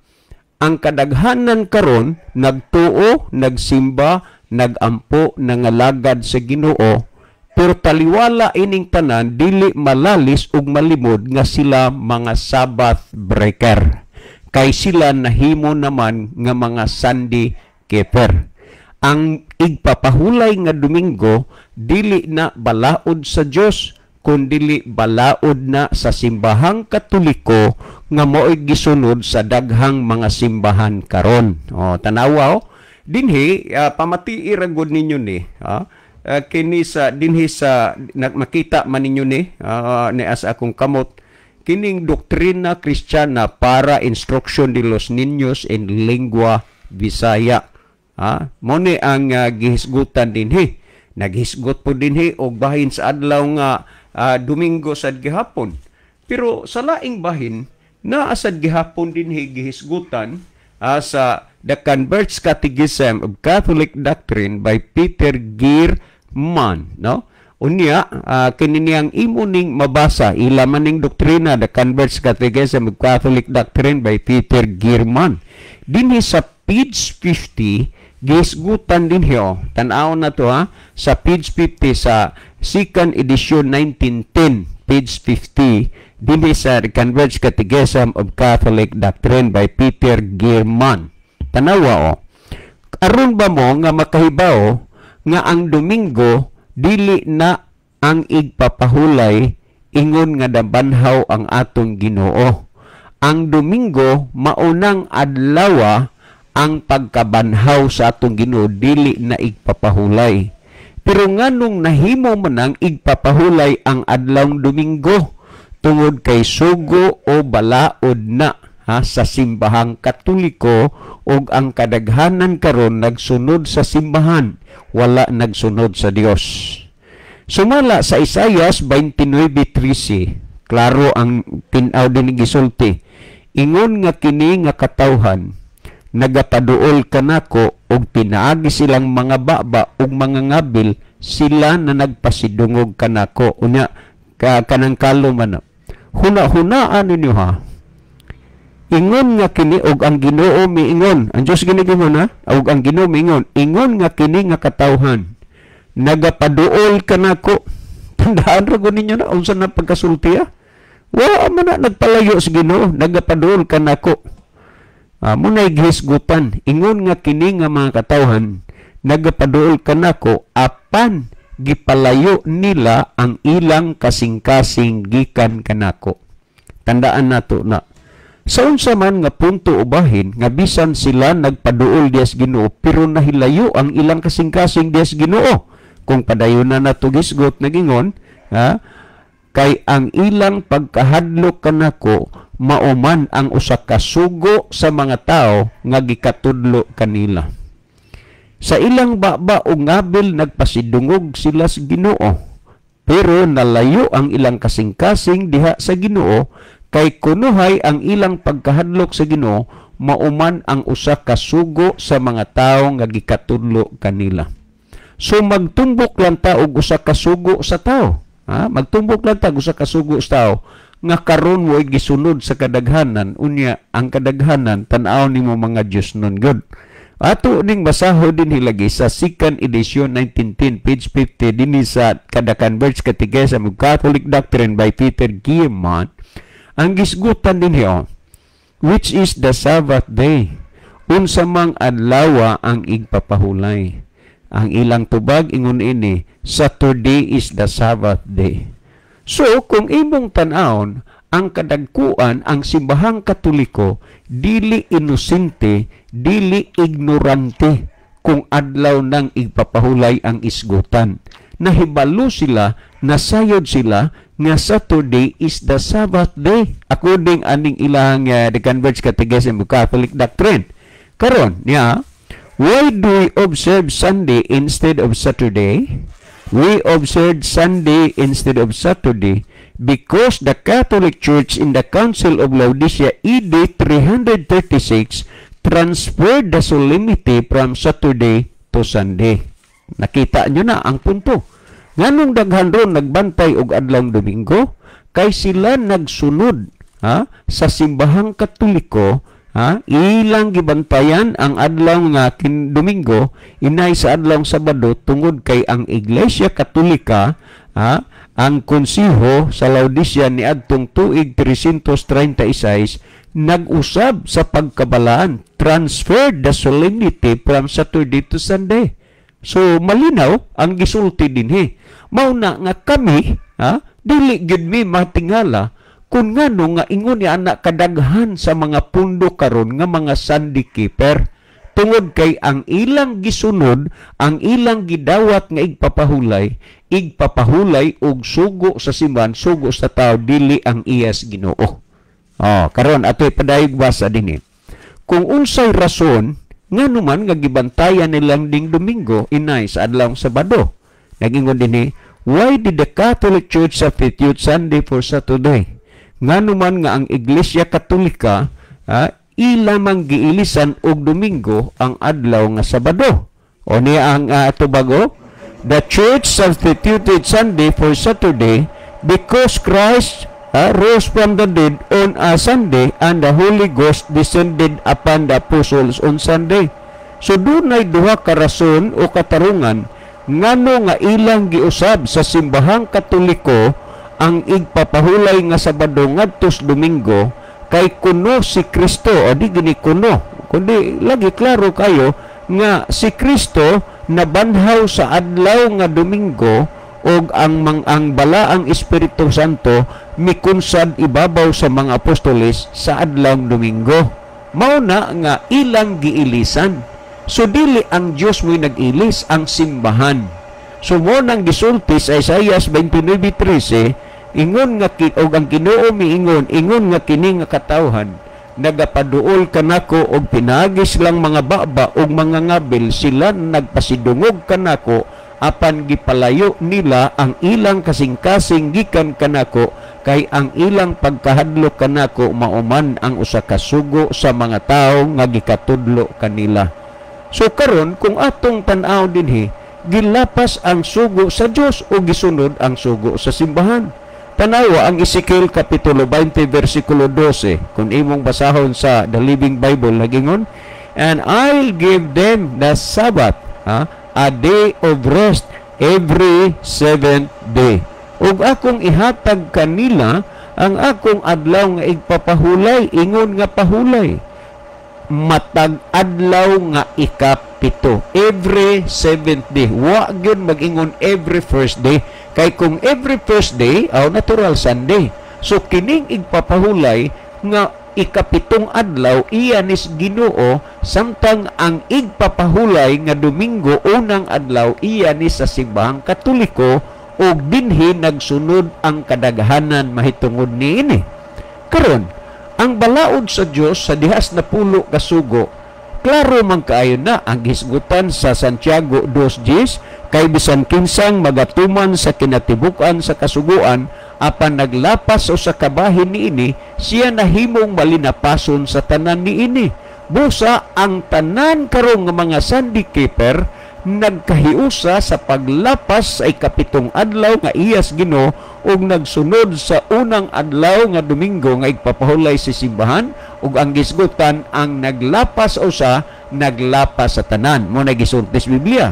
ang kadaghanan karon nagtuo, nagsimba, nagampo, nangalagad sa Ginoo, pero taliwala ining tanan dili malalis ug malimod nga sila mga Sabbath breaker. Kay sila nahimo naman nga mga Sunday keeper. Ang igpapahulay nga Domingo dili na balaod sa Dios kundili balaod na sa Simbahang Katoliko nga mo'y gisunod sa daghang mga simbahan karon. O, tanawa o. Dinhi pamatii ra gud ninyo ni, ha? Kini sa dinhi sa makita man ninyo ni ni as akong kamot kining Doctrina Cristiana para Instrucción de los Niños en Lengua Bisaya. Ha? Mao ni ang gihisgutan dinhi. Naghisgot po dinhi og bahin sa adlaw nga Domingo sad gihapon. Pero sa laing bahin, naa sad gihapon dinhi gihisgutan sa The Converts Catechism of Catholic Doctrine by Peter Geiermann, no? Unya, kini niyang imo ning mabasa, ila man ning doktrina, The Converts Catechism of Catholic Doctrine by Peter Geiermann. Dinhi sa page 50, gihisgutan dinhi oh. Tan-aw na to ha, sa page 50 sa second edition 1910, page 50, dinhi sa The Converts Catechism of Catholic Doctrine by Peter Geiermann. Tanawa oh. Aron ba mo nga makahibaw nga ang Domingo dili na ang igpapahulay ingon nga nabanhaw ang atong Ginoo. Ang Domingo maunang adlawa ang pagkabanhaw sa atong Ginoo, dili na igpapahulay. Pero nganong nahimo man ang igpapahulay ang adlawng Domingo? Tungod kay sugo o balaod na ha, sa Simbahang Katoliko, ug ang kadaghanan karon nagsunod sa simbahan, wala nagsunod sa Dios. Sumala sa Isaias 29:13, klaro ang tin-aw din gisulti. Ingon nga kini nga katawhan nagapaduol kanako ug pinaagi silang mga baba ug mga ngabil, sila na nagpasidungog kanako. Unya ka, kanang kalo man. Huna-hunaan ninyo ha. Ingon nga kini og ang Ginoo miingon, ang Dios gini ha, og ang Ginoo miingon, ingon nga kini nga katawhan nagapaduol kanako. Tandaan ra gud ninyo na unsa na pagkasulti ha. Wa man na nagpalayo sa Ginoo, nagapaduol kanako. Munay gihisgutan, ingon nga kini nga mga katawhan nagapaduol kanako apan gipalayo nila ang ilang kasing-kasing gikan kanako. Tandaan nato na sa unsa man nga punto ubahin nga bisan sila nagpaduol dias Ginoo pero nahilayo ang ilang kasing-kasing dias Ginoo. Kung padayon na nato gisgot nagingon ha, kay ang ilang pagkahadlok kanako mauman ang usa ka sugo sa mga tao nga gikatudlo kanila. Sa ilang baba o ngabil nagpasidungog sila sa Ginoo, pero nalayo ang ilang kasing-kasing diha sa Ginoo kay kunuhay ang ilang pagkahadlok sa Ginoo mauman ang usa ka sugo sa mga tao nga gikatudlo kanila. So magtumbok lang ta og usa ka sugo sa tao. Ha? Magtumbok lang ta og usa ka sugo sa tao nga karon mo'y gisunod sa kadaghanan, unya ang kadaghanan tan-aw nimo mga Dios nun gud. Ato ning basaho din hilagi sa second edition 1910 page 50 dinhi sa The Converts Catechism of Catholic Doctrine by Peter Geiermann. Ang gisgutan dinhi oh, which is the Sabbath day? Unsa mang adlaw ang igpapahulay? Ang ilang tubag ingon ini, Saturday is the Sabbath day. So, kung imong tan-awon, ang kadagkuan, ang Simbahang Katoliko, dili inosente, dili ignorante kung adlaw nang igpapahulay ang isgutan. Nahibalo sila, nasayod sila nga Saturday is the Sabbath day according aning ilang The Converts Catechism of Catholic Doctrine. Karon, niya, why do we observe Sunday instead of Saturday? We observe Sunday instead of Saturday because the Catholic Church in the Council of Laodicea AD 336 transferred the solemnity from Saturday to Sunday. Nakita nyo na ang punto. Nganong daghan ron nagbantay og adlawng Domingo? Kay sila nagsunod ha, sa Simbahang Katoliko ha, ilang gibantayan ang adlaw nga Domingo inay sa adlaw Sabado tungod kay ang Iglesia Katolika ha, ang konseho sa Laodicea niadtong tuig 336 nag-usab sa pagkabalaan, transferred the solemnity from Saturday to Sunday. So malinaw ang gisulti dinhi. Mao na nga kami ha, dili gyud mi matingala kung ngano nga ingon ni anak kadaghan sa mga pundo karon nga mga Sunday keeper, tungod kay ang ilang gisunod, ang ilang gidawat nga igpapahulay, igpapahulay og sugo sa simbahan, sugo sa tao, dili ang iyas Ginoo. Oh, karon atoy padayog basa dinhi. Kung unsay rason Ngano man nga gibantayan nilang ding Domingo inay sa adlaw Sabado? Nagingon dinhi, why did the Catholic Church substitute Sunday for Saturday? Ngano man nga ang Iglesia Katolika ila mang giilisan og Domingo ang adlaw nga Sabado? O niya ang tubago, the Church substituted Sunday for Saturday because Christ rose from the dead on a Sunday and the Holy Ghost descended upon the apostles on Sunday. So dunay duha ka rason o katarungan ngano nga ilang giusab sa Simbahang Katoliko ang igpapahulay nga Sabado ngadtos Domingo, kay kuno si Kristo, o di gini kuno, kundi lagi klaro kayo nga si Kristo nabanhaw sa adlaw nga Domingo og ang balaang Espiritu Santo mikunsad ibabaw sa mga apostoles sa adlaw Domingo. Mao na nga ilang giilisan. So dili ang Dios mo'y nag-ilis, ang simbahan. So mo nang gisulti sa Isaiah 29:13, ingon nga og ang Ginoo miingon, ingon nga kini nga katawhan nagapaduol kanako og pinagis lang mga baba og mga ngabil, sila nagpasidungog kanako apan gipalayo nila ang ilang kasing-kasing gikan kanako, kay ang ilang pagkahadlok kanako mauman ang usa ka sugo sa mga tawo nga gikatudlo kanila. So karon kung atong tan-aw dinhi, gilapas ang sugo sa Dios o gisunod ang sugo sa simbahan. Tanawa ang Ezekiel kapitulo 20 versikulo 12. Kung imong basahon sa The Living Bible, nagingon, "And I'll give them the Sabbath, a day of rest every seventh day." Ug akong ihatag kanila ang akong adlaw nga igpapahulay, ingon nga pahulay, matag adlaw nga ikapito, every seventh day. Wa gyud mag-ingon every first day, kay kung every first day, aw natural Sunday. So kining igpapahulay nga ikapitong adlaw iya nis Ginoo, samtang ang igpapahulay nga Domingo unang adlaw iya ni sa Simbahang Katoliko, ug dinhi nagsunod ang kadaghanan mahitungod niini. Karon, ang balaod sa Dios sa dihas na pulo ka sugo, klaro man kaayo na ang hisgutan sa Santiago 2:10, kay bisan kinsang magatuman sa kinatibuk-an sa kasuguan apan naglapas o sa kabahin niini, siya nahimong malinapason sa tanan niini. Busa ang tanan karong nga mga Sunday keeper nagkahiusa sa paglapas sa ikapitong adlaw nga iyas Ginoo ug nagsunod sa unang adlaw nga Domingo nga igpapahulay sa simbahan, ug ang gisgutan ang naglapas o sa naglapas sa tanan mo na gisulti sa Biblia.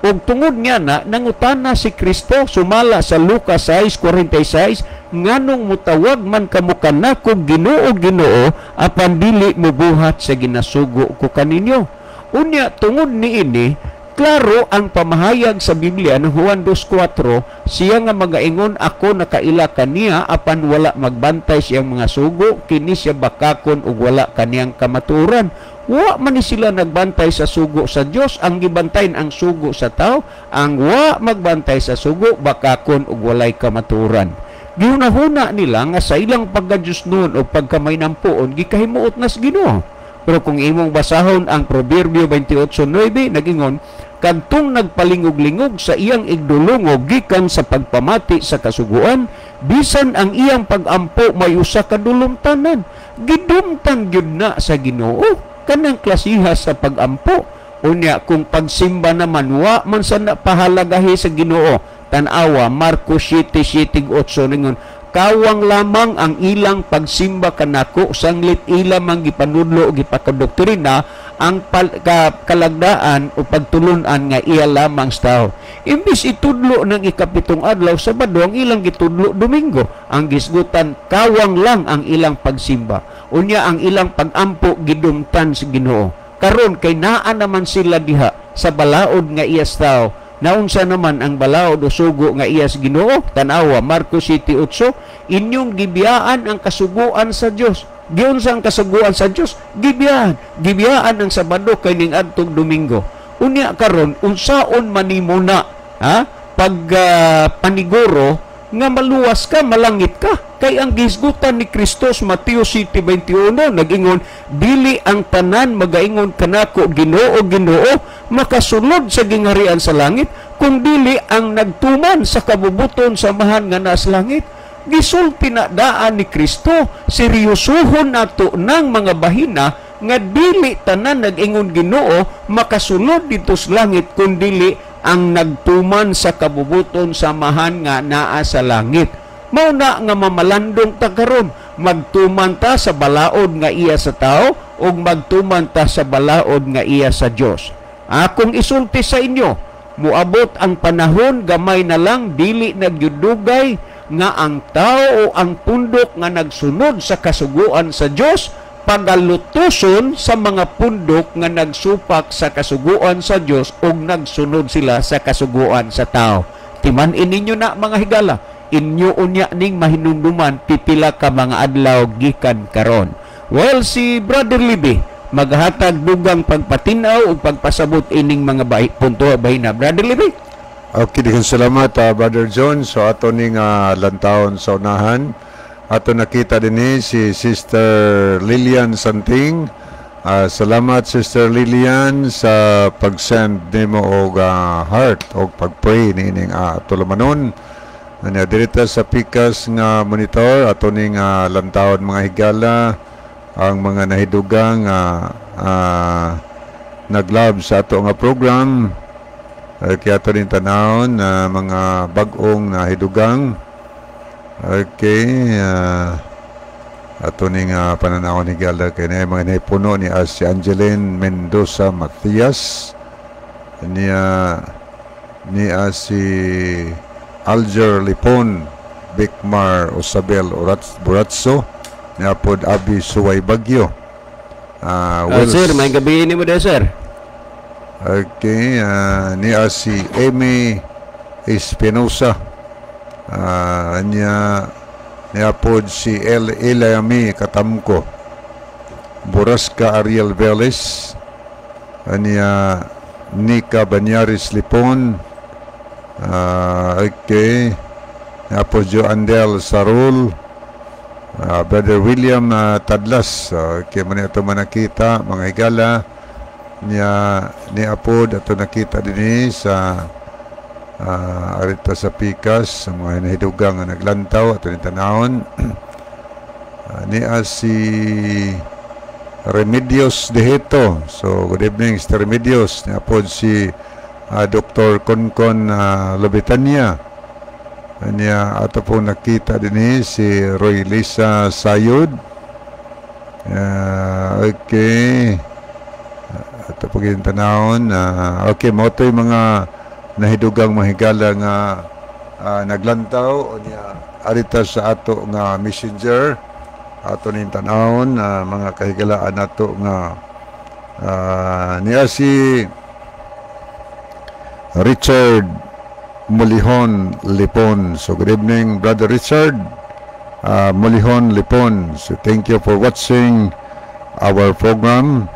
Ug tungod nga na nangutana si Kristo sumala sa Lucas 6:46, nganong mutawag man kamo kanako Ginoo, Ginoo, apan dili mobuhat sa ginasugo ko kaninyo? Unya tungod niini, klaro ang pamahayag sa Biblia ng Juan 2:4, siya nga magaingon ako nakaila kaniya apan wala magbantay siyang mga sugo, kini siya bakakon ug wala kaniyang kamatuoran. Wa man ni sila nagbantay sa sugo sa Dios, ang gibantayan ang sugo sa tao. Ang wa magbantay sa sugo bakakon ug walay kamatuoran. Gihunahuna nila nga sa ilang pagka-Diyos noon o pagkamaynampuon gikahimuot nas Ginoo. Pero kung imong basahon ang Proverbio 28:9, nagingon, kadtong nagpalingog-lingog sa iyang igdulungog gikan sa pagpamati sa kasuguan, bisan ang iyang pagampo may usa ka dulumtanan. Gidumtan gyud na sa Ginoo kanang klasiha sa pagampo. Unya kung pagsimba naman wa man sa pahalagahi sa Ginoo. Tan-awa Marcos 7:7-8, ningon, kawang lamang ang ilang pagsimba kanako, sanglit ila mang gipanudlo o gipakadoktrina ang kalagdaan o pagtulunan nga iya lamang sa tao. Imbis itudlo ng ikapitong adlaw Sabado, ang ilang gitudlo Domingo. Ang gisgutan kawang lang ang ilang pagsimba. Unya ang ilang pagampo gidumtan sa Ginoo. Karon kay naa naman sila diha sa balaod nga iyas tao. Naunsa naman ang balaod o sugo nga iyas Ginoo? Tan-awa Marcos 7:8, inyong gibiyaan ang kasuguan sa Dios. Giunsa ang kasuguan sa Dios? Gibiyaan. Gibiyaan ang Sabado kay ning adtong Domingo. Unya karon unsaon man nimo na, ha? Pag paniguro Nga maluwas ka, malangit ka. Kay ang gihisgutan ni Kristo sa Mateo 7:21, nag-ingon, "Dili ang tanan magaingon kanako, 'Ginoo, Ginoo,' makasulod sa gingharian sa langit, kung dili ang nagtuman sa kabubuton sa Amahan nga naa sa langit." Gisulti na daan ni Kristo, seryosohon nato ng mga bahina nga dili tanan nag-ingon "Ginoo" makasulod dito sa langit, kun dili ang nagtuman sa kabubuton sa Amahan nga naa sa langit. Mao na nga mamalandong ta karon, magtuman ta sa balaod nga iya sa tao ug magtuman ta sa balaod nga iya sa Dios. Akong isulti sa inyo, muabot ang panahon, gamay na lang, dili na gyud dugay, nga ang tao o ang pundok nga nagsunod sa kasuguan sa Dios pagalutuson sa mga pundok nga nagsupak sa kasuguan sa Dios ug nagsunod sila sa kasuguan sa tao. Timan-i ninyo na, mga higala, inyo unya ning mahinumduman pipila ka mga adlaw gikan karon. Well, si Brother Libby maghatag dugang pagpatinaw ug pagpasabot ining mga punto bahina. Brother Libby. Okay, daghang salamat, Brother John. So ato ning lantawon sa unahan. Ato nakita dinhi si Sister Lilian Santing. Salamat, Sister Lilian, sa pag-send nimo og heart og pag-pray niining tulumanon. Anya dirita sa Pikas nga monitor, ato ning lantawon, mga higala, ang mga nahidugang nag-love sa ato nga program. Okay, ato rin tanawon na mga bag-ong nahidugang. Okay, ato ning pananawon ni higala kay na mga nahipuno ni as si Angeline Mendoza Matias, niya ni si Alger Lipon, Bicmar Osabel Buratso, niya pod Abi Suway Bagyo. Sir, may gabi ni mo de, sir. Okay, niya si Amy Espinosa. Niya niya pod si El Elayami Katamko. Borasca Ariel Velez. Niya Nika Banyaris Lipon. Okay. Niya pod Joandel Sarul. Brother William Tadlas. Okay, man ito manakita, mga higala, niya ni apod ato nakita dinhi sa arita sa Pikas sa mga nahidugang nga naglantaw, ato ni tanawon. Niya si Remedios Deheto. So good evening, Mr. Remedios. Niya pod si Dr. Concon Lobetania. Niya ato po nakita dinhi si Roy Lisa Sayod. Okay, ato po tanawon. Okay, mao to'y mga nahidugang mahigala nga naglantaw o niya arita sa ato nga Messenger, ato ning tanawon, mga kahigalaan nato nga niya si Richard Mulihon Lipon. So good evening, Brother Richard Mulihon Lipon. So thank you for watching our program.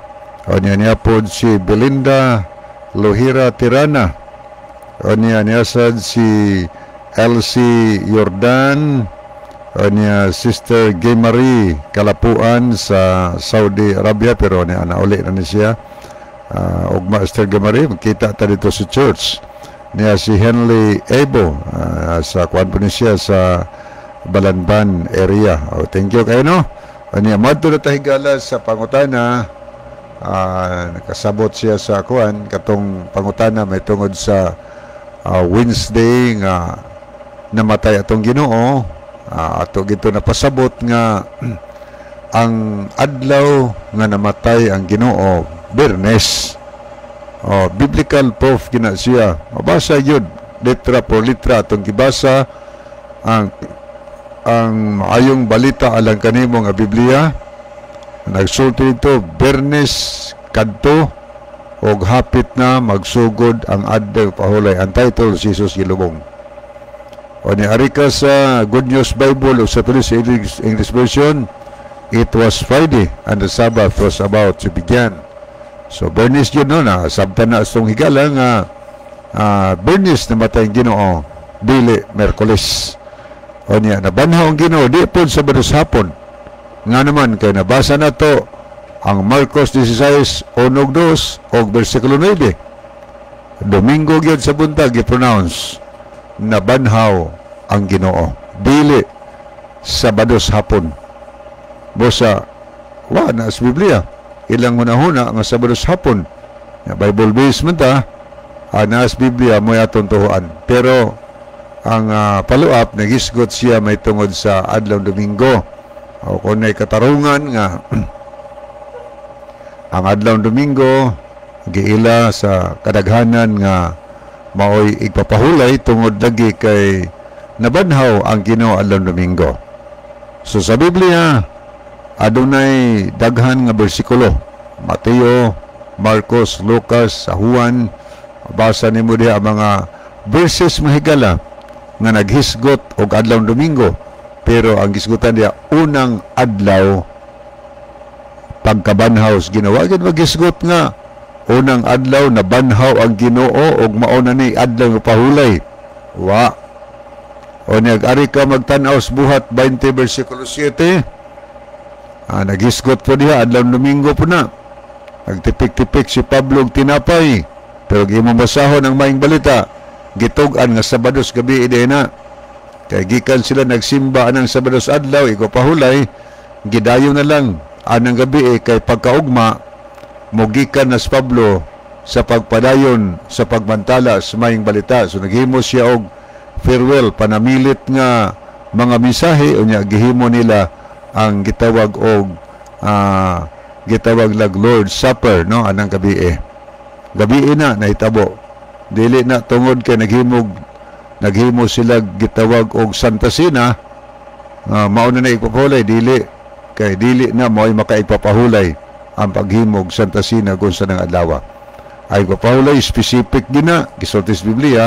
O niya niya po si Belinda Lohira Tirana. O niya niya sad si Elsie Jordan. O niya Sister Gay Marie Kalapuan sa Saudi Arabia, pero niya nauli na ni siya. Ugma, Sister Gay Marie, makita ta dito sa church. Niya si Henley Ebo sa kuan po ni siya sa Balanban area. Oh, thank you kayo, no. Niya madto na tahigala sa pangutana, nakasabot siya sa kuan katong pangutana may tungod sa Wednesday nga namatay atong Ginoo. Ato gito napasabot nga ang adlaw nga namatay ang Ginoo, Biyernes. Oh, biblical proof gina siya. Mabasa yun, letra por litra atong gibasa ang maayong balita alang kanimo nga Biblia. Nagsulti ito, Biyernes kadto og hapit na magsugod ang Adlaw Pahulay. Ang title, Jesus Gilubong. O ni ari ka sa Good News Bible o sa tuloy sa English version, "It was Friday and the Sabbath was about to begin." So Biyernes yun, no, na sabtan na atong higala nga Biyernes namatay ang Ginoo, dili Miyerkules. O niya, nabanhaw ang Ginoo di pod Sabados hapon. Nga naman kay nabasa na to ang Marcos 16, 1 2 og versikulo 9. Domingo gyud sa buntag gi-pronounce nabanhaw ang Ginoo. Dili Sabados hapon. Busa wa na sa Biblia. Ilang hunahuna nga Sabados hapon. Ya, Bible based man ta, na sa Biblia mo atong tuhuan. Pero ang follow-up, nagisgot siya may tungod sa adlaw Domingo. O kung may katarungan nga ang adlaw Domingo giila sa kadaghanan nga maoy igpapahulay tungod lagi kay nabanhaw ang Ginoo adlaw Domingo. So sa Biblia adunay daghan nga bersikulo. Mateo, Marcos, Lucas, sa Juan, basa nimo diha ang mga verses, mahigala nga naghisgot og adlaw Domingo, pero ang gisgutan diha unang adlaw pagkabanhaw sa Ginoo. Wa gid magisgot nga unang adlaw nabanhaw ang Ginoo og mao na ni adlaw nga pahulay. Wa. O niya, ari ka magtan-aw sa Buhat 20 versikulo 7. Nagisgot po diha adlaw Domingo po na. Nagtipik-tipik si Pablo og tinapay. Pero imong basahon ang Maayong Balita, gitug-an nga Sabados gabi ide na. Kay gikan sila nagsimba anang Sabados adlaw, igpapahulay, gidayon na lang anang gabi eh, kay pagkaugma mogikan na si Pablo sa pagpadayon sa pagmantala sa Maayong Balita. So naghimo siya og farewell, panamilit nga mga mensahe, unya gihimo nila ang gitawag og gitawag lag Lord's Supper, no, anang gabi eh. Gabi na nahitabo. Dili na tungod kay naghimo sila gitawag og Santa Cena, mao na na ipapahulay. Dili, kay dili na mo'y makaipapahulay ang paghimog Santa Cena kung sa nang adlaw ay ipapahulay. Specific gina gisulti sa Biblia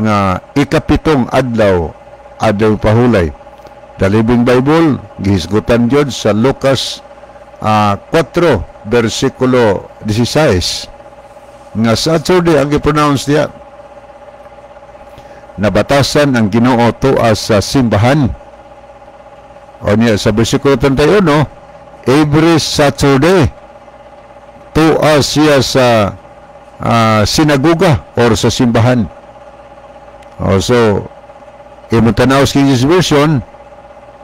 nga ikapitong adlaw, adlaw pahulay. The Living Bible, gihisgutan jud sa Lucas 4 versikulo 16 nga Saturday ang gi-pronounce diya. Nabatasan ang Ginoo tua sa simbahan. O niya, sa versikulo 31, every Saturday tua siya sa sinagoga or sa simbahan. O, so imong tanaw sa King James Version,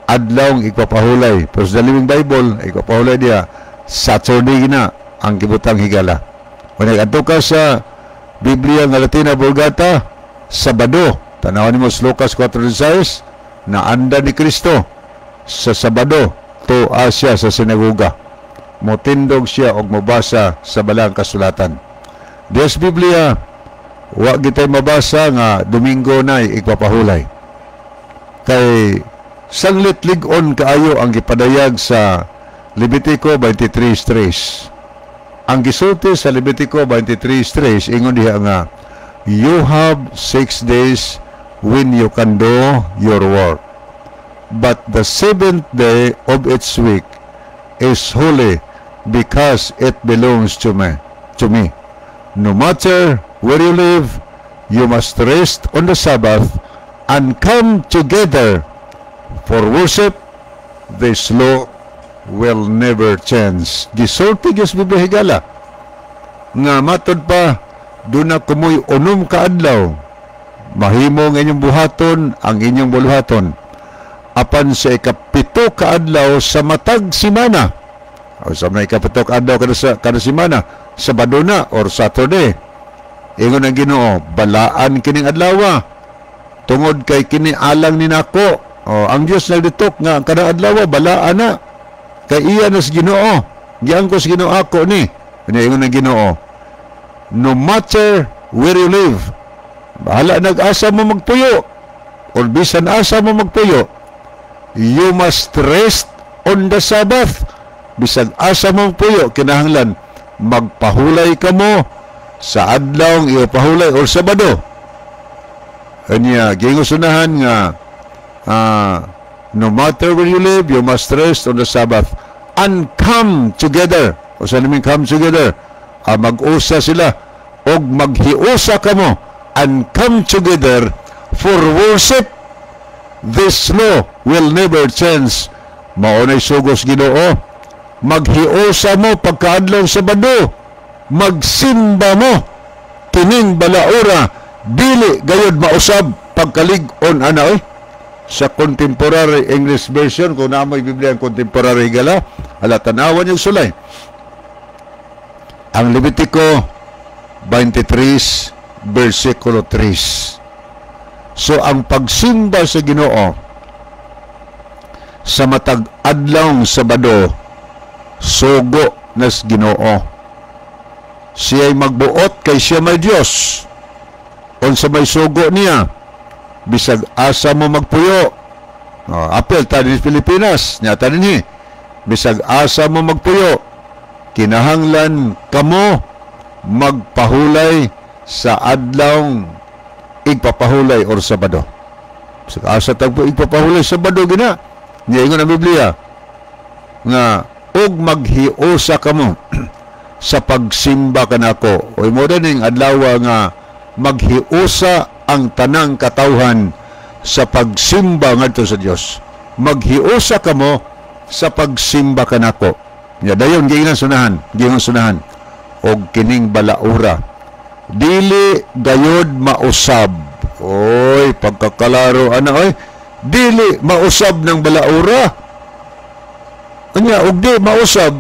adlaw ang igpapahulay, pero sa The Living Bible, igpapahulay diya Saturday na ang gibutang higala. Kung nag-adto ka sa Biblia nga Latina Vulgata, Sabado. Tanawan nimo sa Lucas 4:16, naanda ni Kristo sa Sabado tua siya sa sinagoga. Motindog siya og mobasa sa Balang Kasulatan. Dios Biblia, wa gitay mabasa nga Domingo na igpapahulay. Kay sanglit lig-on kaayo ang gipadayag sa Levitico 23:3. Ang gisulti sa Levitico 23:3, ingon diha nga, "You have 6 days when you can do your work. But the seventh day of each week is holy because it belongs to me. To me. No matter where you live, you must rest on the Sabbath and come together for worship. This law will never change." Gisulti gyud sa Biblia higala nga matod pa duna kumoy 6 ka adlaw mahimo ang inyong buhaton ang inyong buluhaton, apan sa 7 ka adlaw sa matag simana, o sa may 7 ka adlaw kada sa kada simana, Sabado na or Saturday, ingon ang Ginoo, balaan kining adlaw tungod kay kini alang ni nako. O, ang Dios nagditok nga kada adlaw balaan na kay iya na sa Ginoo, giangko sa Ginoo, ako ni. Ingon ang Ginoo, no matter where you live, bahala nag-asa mo magpuyo or bisan asa mo magpuyo, you must rest on the Sabbath. Bisag asa mo magpuyo, kinahanglan magpahulay kamo sa adlaw iyo pahulay or Sabado. Kanya gingusunahan nga no matter where you live, you must rest on the Sabbath and come together. O sa namin come together, mag-usa sila og maghiusa kamo and come together for worship. This law will never change. Mao nay sugos Ginoo. Maghiusa mo pagkaadlaw Sabado. Magsimba mo. Kining balaura dili gayod mausab pagkalig-on ana oy. Sa Contemporary English Version, kung naa moy Biblia ang Contemporary gala, ala, tanawan yung sulay. Ang Levitico 23 versikulo 3. So ang pagsimba sa Ginoo sa matag adlaw Sabado, sugo nas Ginoo. Siya'y magbuot kay siya may Dios. Unsa may sugo niya, bisag asa mo magpuyo. Oh, apel ta din Pilipinas, nya ta dinhi. Bisag asa mo magpuyo, kinahanglan kamo magpahulay sa adlaw igpapahulay or Sabado. Bisag asa tagpo igpapahulay, Sabado gina. Niingon ang Biblia nga og maghiusa kamo sa pagsimba kanako. Oy, mo ning adlaw nga maghiusa ang tanang katawhan sa pagsimba ngadto sa Dios. Maghiusa kamo sa pagsimba kanako. Nya dayon giingnan sunahan, giingon sunahan og kining balaura dili gayod mausab. Oy, pagkakalaro ana oy, dili mausab ng balaura. Anya og di mausab,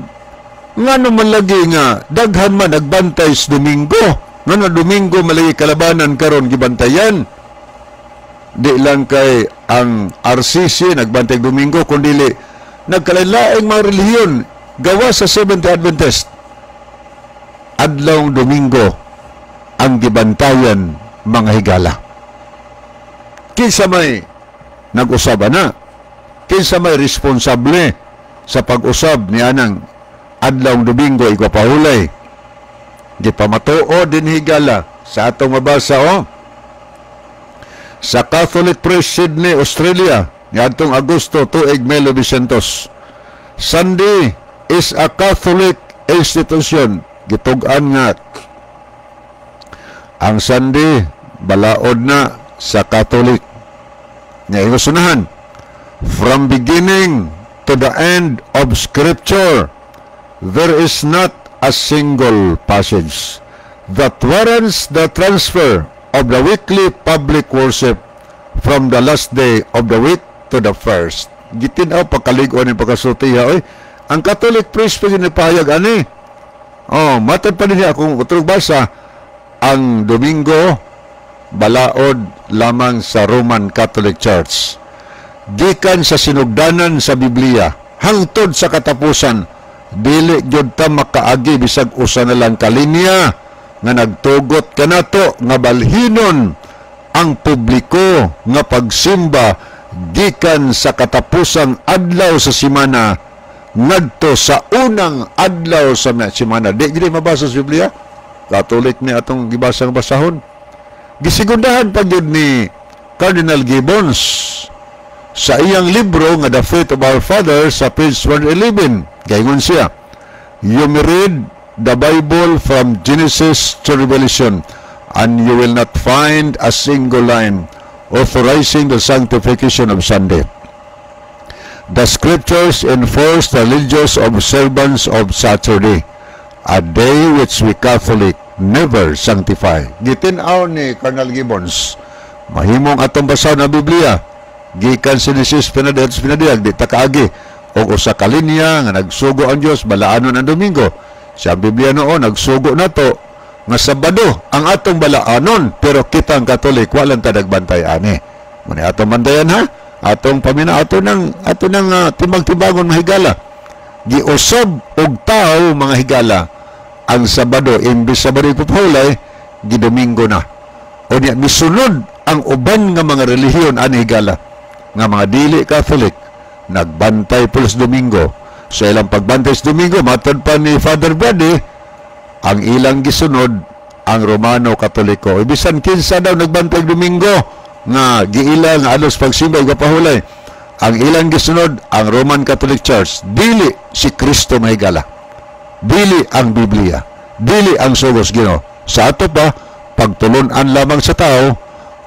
ngano man lagi nga daghan man nagbantay sa Domingo? Ngano Domingo malagi kalabanan karon gibantayan? Di lang kay ang RCC nagbantay Domingo, kundili nagkalain-laing mga relihiyon gawa sa Seventh Adventist. Adlawng Domingo ang gibantayan, mga higala. Kinsa may nag-usab ana? Kinsa may responsable sa pag-usab ni anang adlawng Domingo igpapahulay? Gipamatuo din, higala, sa atong mabasa oh. Sa Catholic Press, Sydney, Australia, niadtong Agosto tuig 1900. Sunday is a Catholic institution. Gitug-an nga ang Sunday balaod na sa Catholic. Nya ingon, "From beginning to the end of Scripture, there is not a single passage that warrants the transfer of the weekly public worship from the last day of the week to the first." Gitin-aw pagkalig-on ni pagkasulti ha, oy. Ang Catholic priest pa pahayag ani. Oh, matod pa niya kung utrog basa, ang Domingo balaod lamang sa Roman Catholic Church. Gikan sa sinugdanan sa Biblia hangtod sa katapusan, dili gyud ta makaagi bisag usa na lang ka linya nga nagtugot kanato nga balhinon ang publiko nga pagsimba gikan sa katapusang adlaw sa simana ngadto sa unang adlaw sa simana. Di gid mabasa sa Biblia. Catholic ni atong gibasang basahon. Gisigundahan pa gyud ni Cardinal Gibbons sa iyang libro nga The Faith of Our Fathers sa page 111. Gaingon siya, "You may read the Bible from Genesis to Revelation and you will not find a single line authorizing the sanctification of Sunday. The Scriptures enforce the religious observance of Saturday, a day which we Catholic never sanctify." Gitin-aw ni Cardinal Gibbons, mahimong atong basahon ang Biblia gikan sa Genesis pinadihag pinadihag, di ta kaagi og usa ka linya nga nagsugo ang Dios balaanon ang Domingo. Sa Biblia noon nagsugo nato nga Sabado ang atong balaanon, pero kitang Katolik walang ta nagbantay ani. Muna atong bantayan ha, atong pamina, ato nang timbang-timbangon, mahigala. Giusab og tao, mga higala, ang Sabado. Imbes Sabado ipapahulay, gidomingo na. O niya misunod ang uban nga mga relihiyon ani, higala, nga mga dili Catholic, nagbantay pulos Domingo. Sa ilang pagbantay sa Domingo, matod pa ni Father Brady, ang ilang gisunod ang Romano Katoliko. Bisan kinsa daw nagbantay Domingo nga giila nga alos pagsimba igpapahulay, ang ilang gisunod ang Roman Catholic Church, dili si Kristo, mahigala, dili ang Biblia, dili ang sugos Ginoo. Sa ato pa, pagtulunan lamang sa tao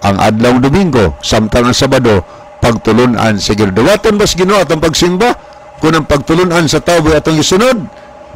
ang adlaw Domingo, samtang ang Sabado pagtulunan sa Ginoo. Duwaton ba sa Ginoo atong pagsimba? Kung ang pagtulunan sa tao ba atong gisunod?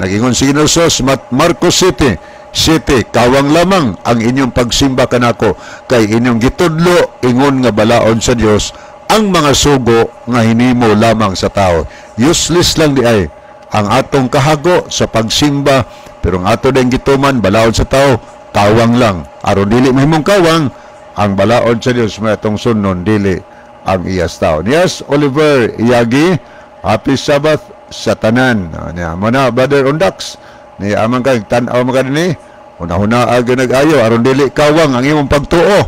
Nagingon si Ginoo Sos, Marcos 7, 7, kawang lamang ang inyong pagsimba kanako kay inyong gitudlo ingon nga balaod sa Dios ang mga sugo nga hinimo lamang sa tao. Useless lang di ay ang atong kahago sa pagsimba, pero ang ato din gituman balaod sa tao, kawang lang. Aron dili mahimong kawang ang balaod sa Dios may atong sunnon, dili ang iyas tao. Yes, Oliver Iyagi, happy Sabbath sa tanan. Niya mo na, Brother Undax, ni amang kay tan-aw man ka dinhi. Una-una aga nag-ayo aron dili kawang ang imong pagtuo.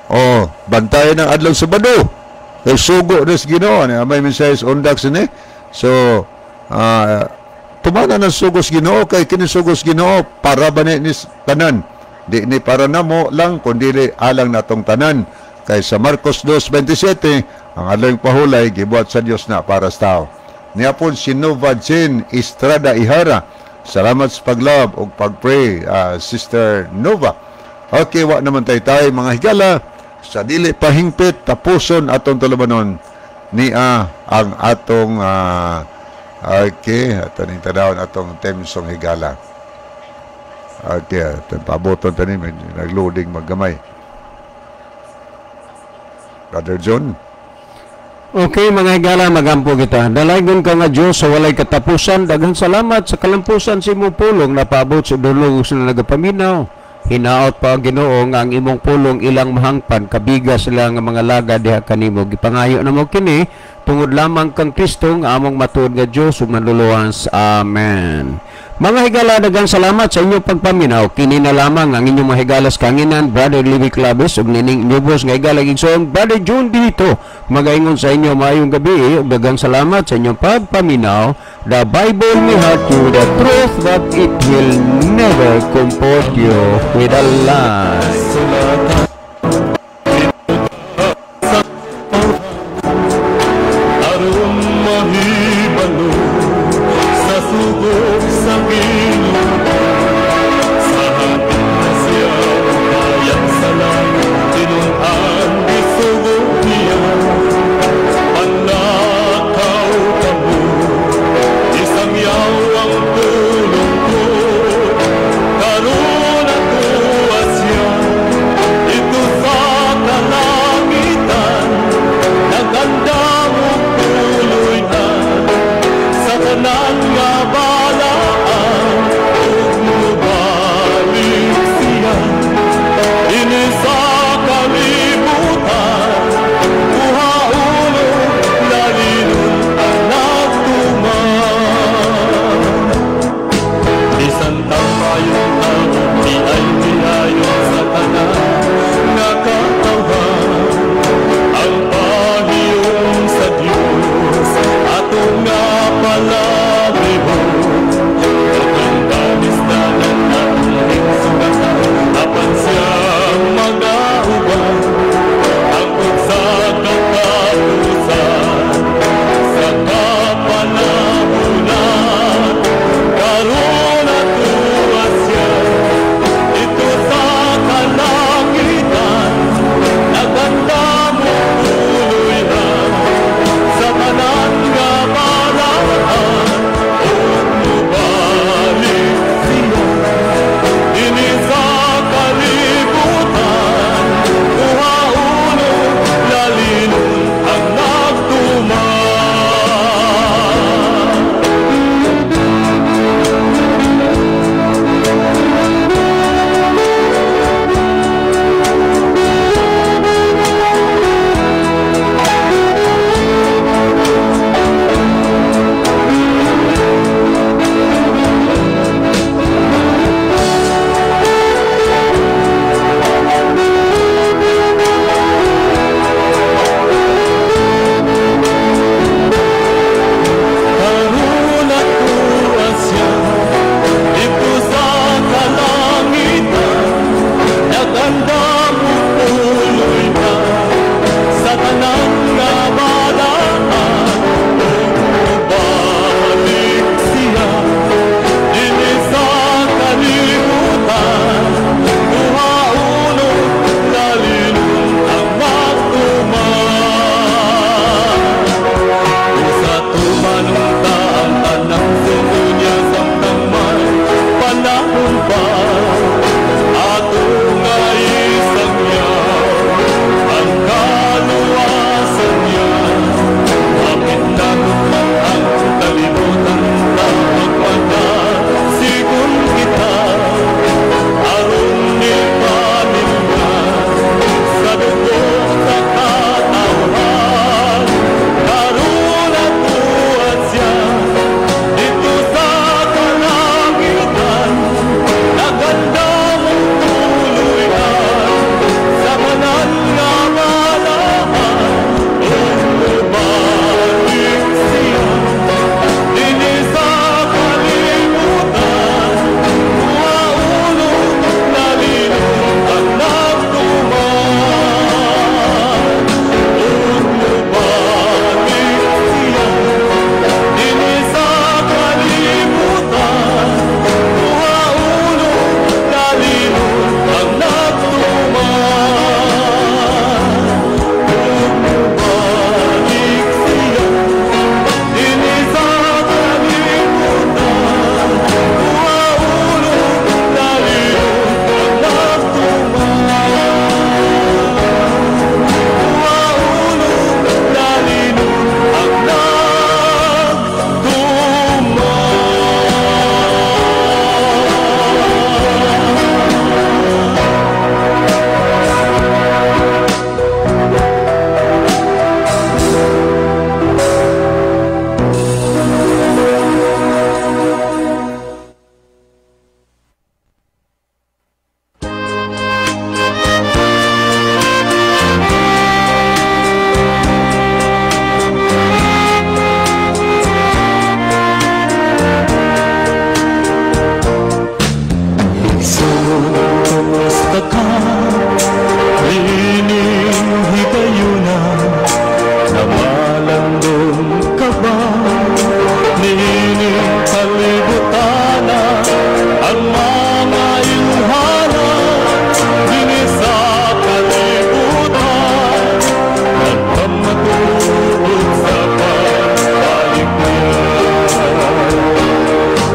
Oh, bantayan ang adlaw Sabado. Kay sugo ni sa Ginoo ni amay mensahe sa Undax ni. So, tumana ng sugo sa Ginoo kay kini sugo sa Ginoo para ba ni tanan. Di ni para namo lang kundi alang natong tanan. Kay sa Marcos 2:27, ang adlaw pahulay gibuhat sa Dios na para sa tao. Niapon si Nova Jane Estrada Ihara. Salamat sa pag-love ug pag-pray, Sister Nova. Okay, wa naman tay tay mga higala sa dili pahingpit tapuson atong tulubanon niya ang atong okay, ato ning tanawon atong theme song, higala. Okay, atong pabuton tani, nagloading maggamay. Brother John. Okay, mga higala, magampo kita. Dalaygon ka nga Diyos sa walay katapusan, daghang salamat sa kalampusan sa imong pulong napaabot sa dulong sa nagapaminaw. Hinaot pa, Ginoo, nga ang imong pulong ilang mahangpan kabiga sila nga mga laga diha kanimo. Gipangayo namo kini tungod lamang kang Kristo nga among matuod nga Dios ug manluluwas. Amen. Mga higala, daghang salamat sa inyong pagpaminaw. Kini na lamang ang inyong mga higalas kanginan, Brother Libby Claves ug nining inyong nga higala igsoon, Brother June dito. Magaingon sa inyo maayong gabi ug daghang salamat sa inyong pagpaminaw. The Bible may hurt you with the truth, but it will never comfort you with a lie. Sulatan sa aron mahibalo sa sugo sa Ginoo sa hapit na siya kayang sala tinun-an gisugo niya panlakaw kamo isangyaw ang pulong ko karon atoa siya dito sa kalangitan nagandam og puloy-an sa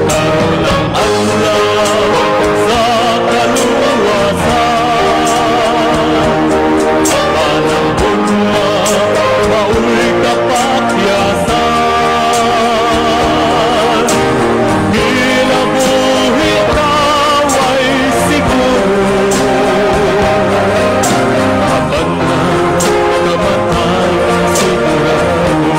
Karon ang adlaw sa kaluwasan. Apan ang gugma maoy kapakyasan. Kinabuhi ta way siguro, apan ang kamatayon sigurado.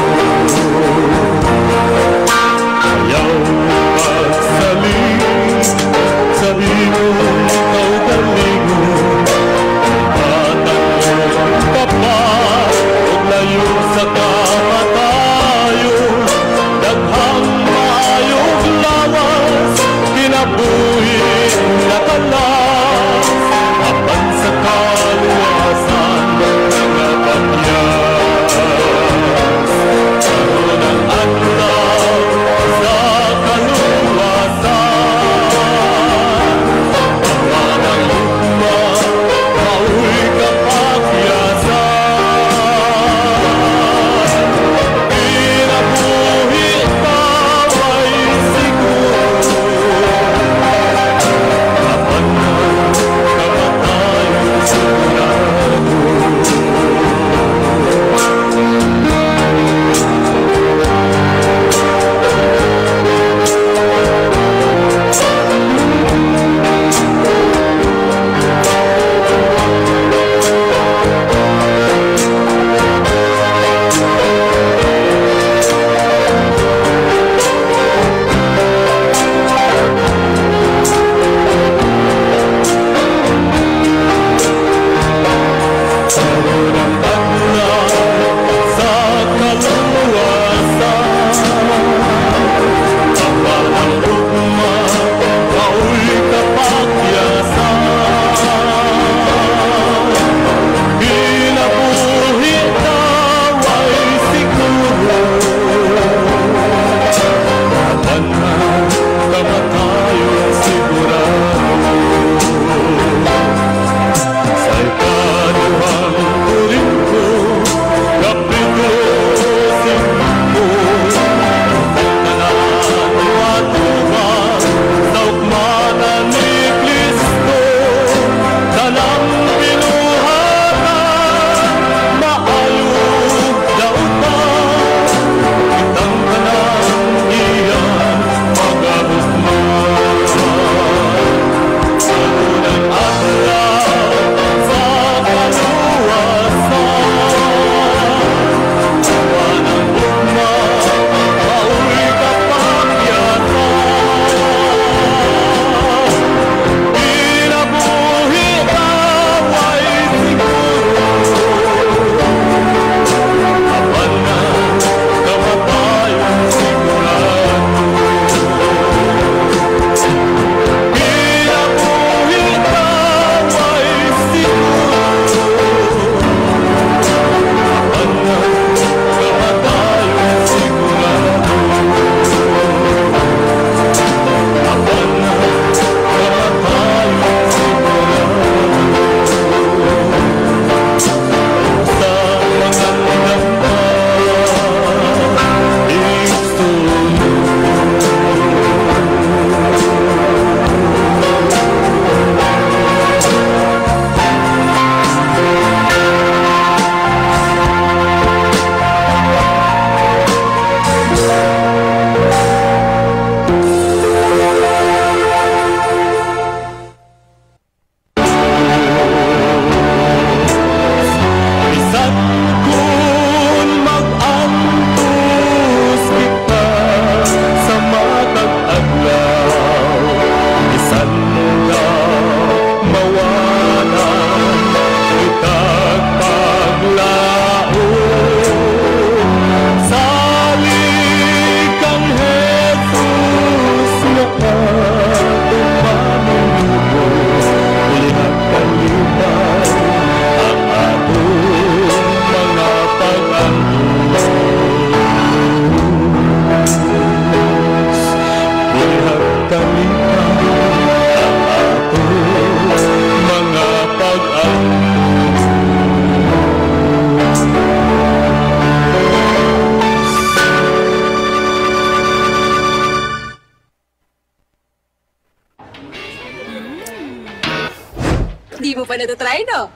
Di mo pa natatry, no?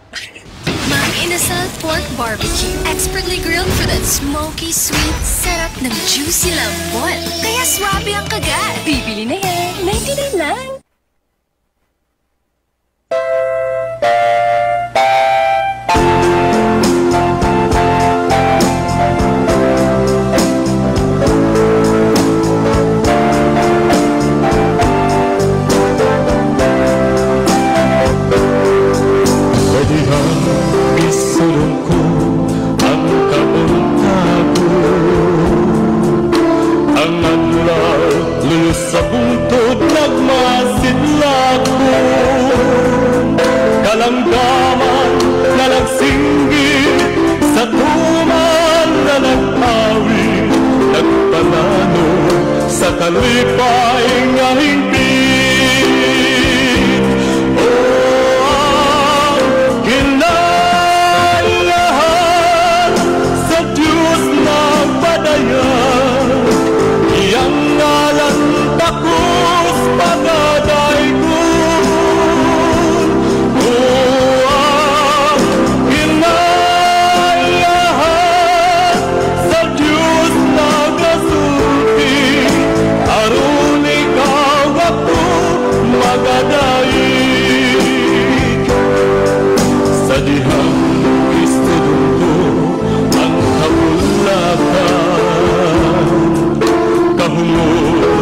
Mang Inasal Pork Barbecue. Expertly grilled for that smoky, sweet sarap ng juicy lambot. Kaya swabe ang kagat. Bibili na yan. 99 lang. Sa dihang gisulong ko ang kabuntagon, ang adlaw luyo sa bungtod nagmasidlakon. Kalanggaman na nagsinggit sa tuman na nag-awi, nagpanano sa kalipay nga hingpit. O ang kinaiyahan sa Diyos nagpadayan, iyang ngalan takos pagadaygon. O ang kinaiyahan sa Diyos nagasulti, aron ikaw ako magadaig. Sa dihang istudong ko ang kabulakan, kahungot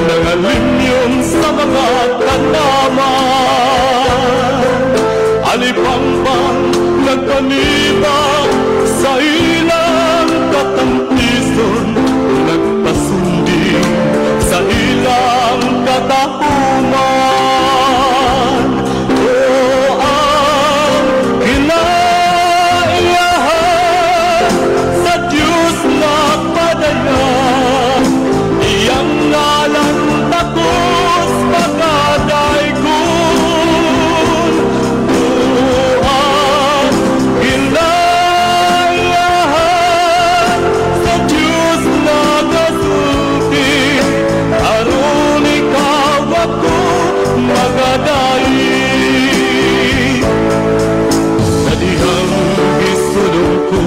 ng alimyon sa mga tanaman, alipangpang nagpanibang sa ilang katampison, nagpasundi sa ilang katahuman. O ang kinaiyahan sa Diyos nagpadayan, iyang ngalan takos pagadaygon. O ang kinaiyahan sa Diyos nagasulti, aron ikaw ako magadaig. Sa dihang gisulong ko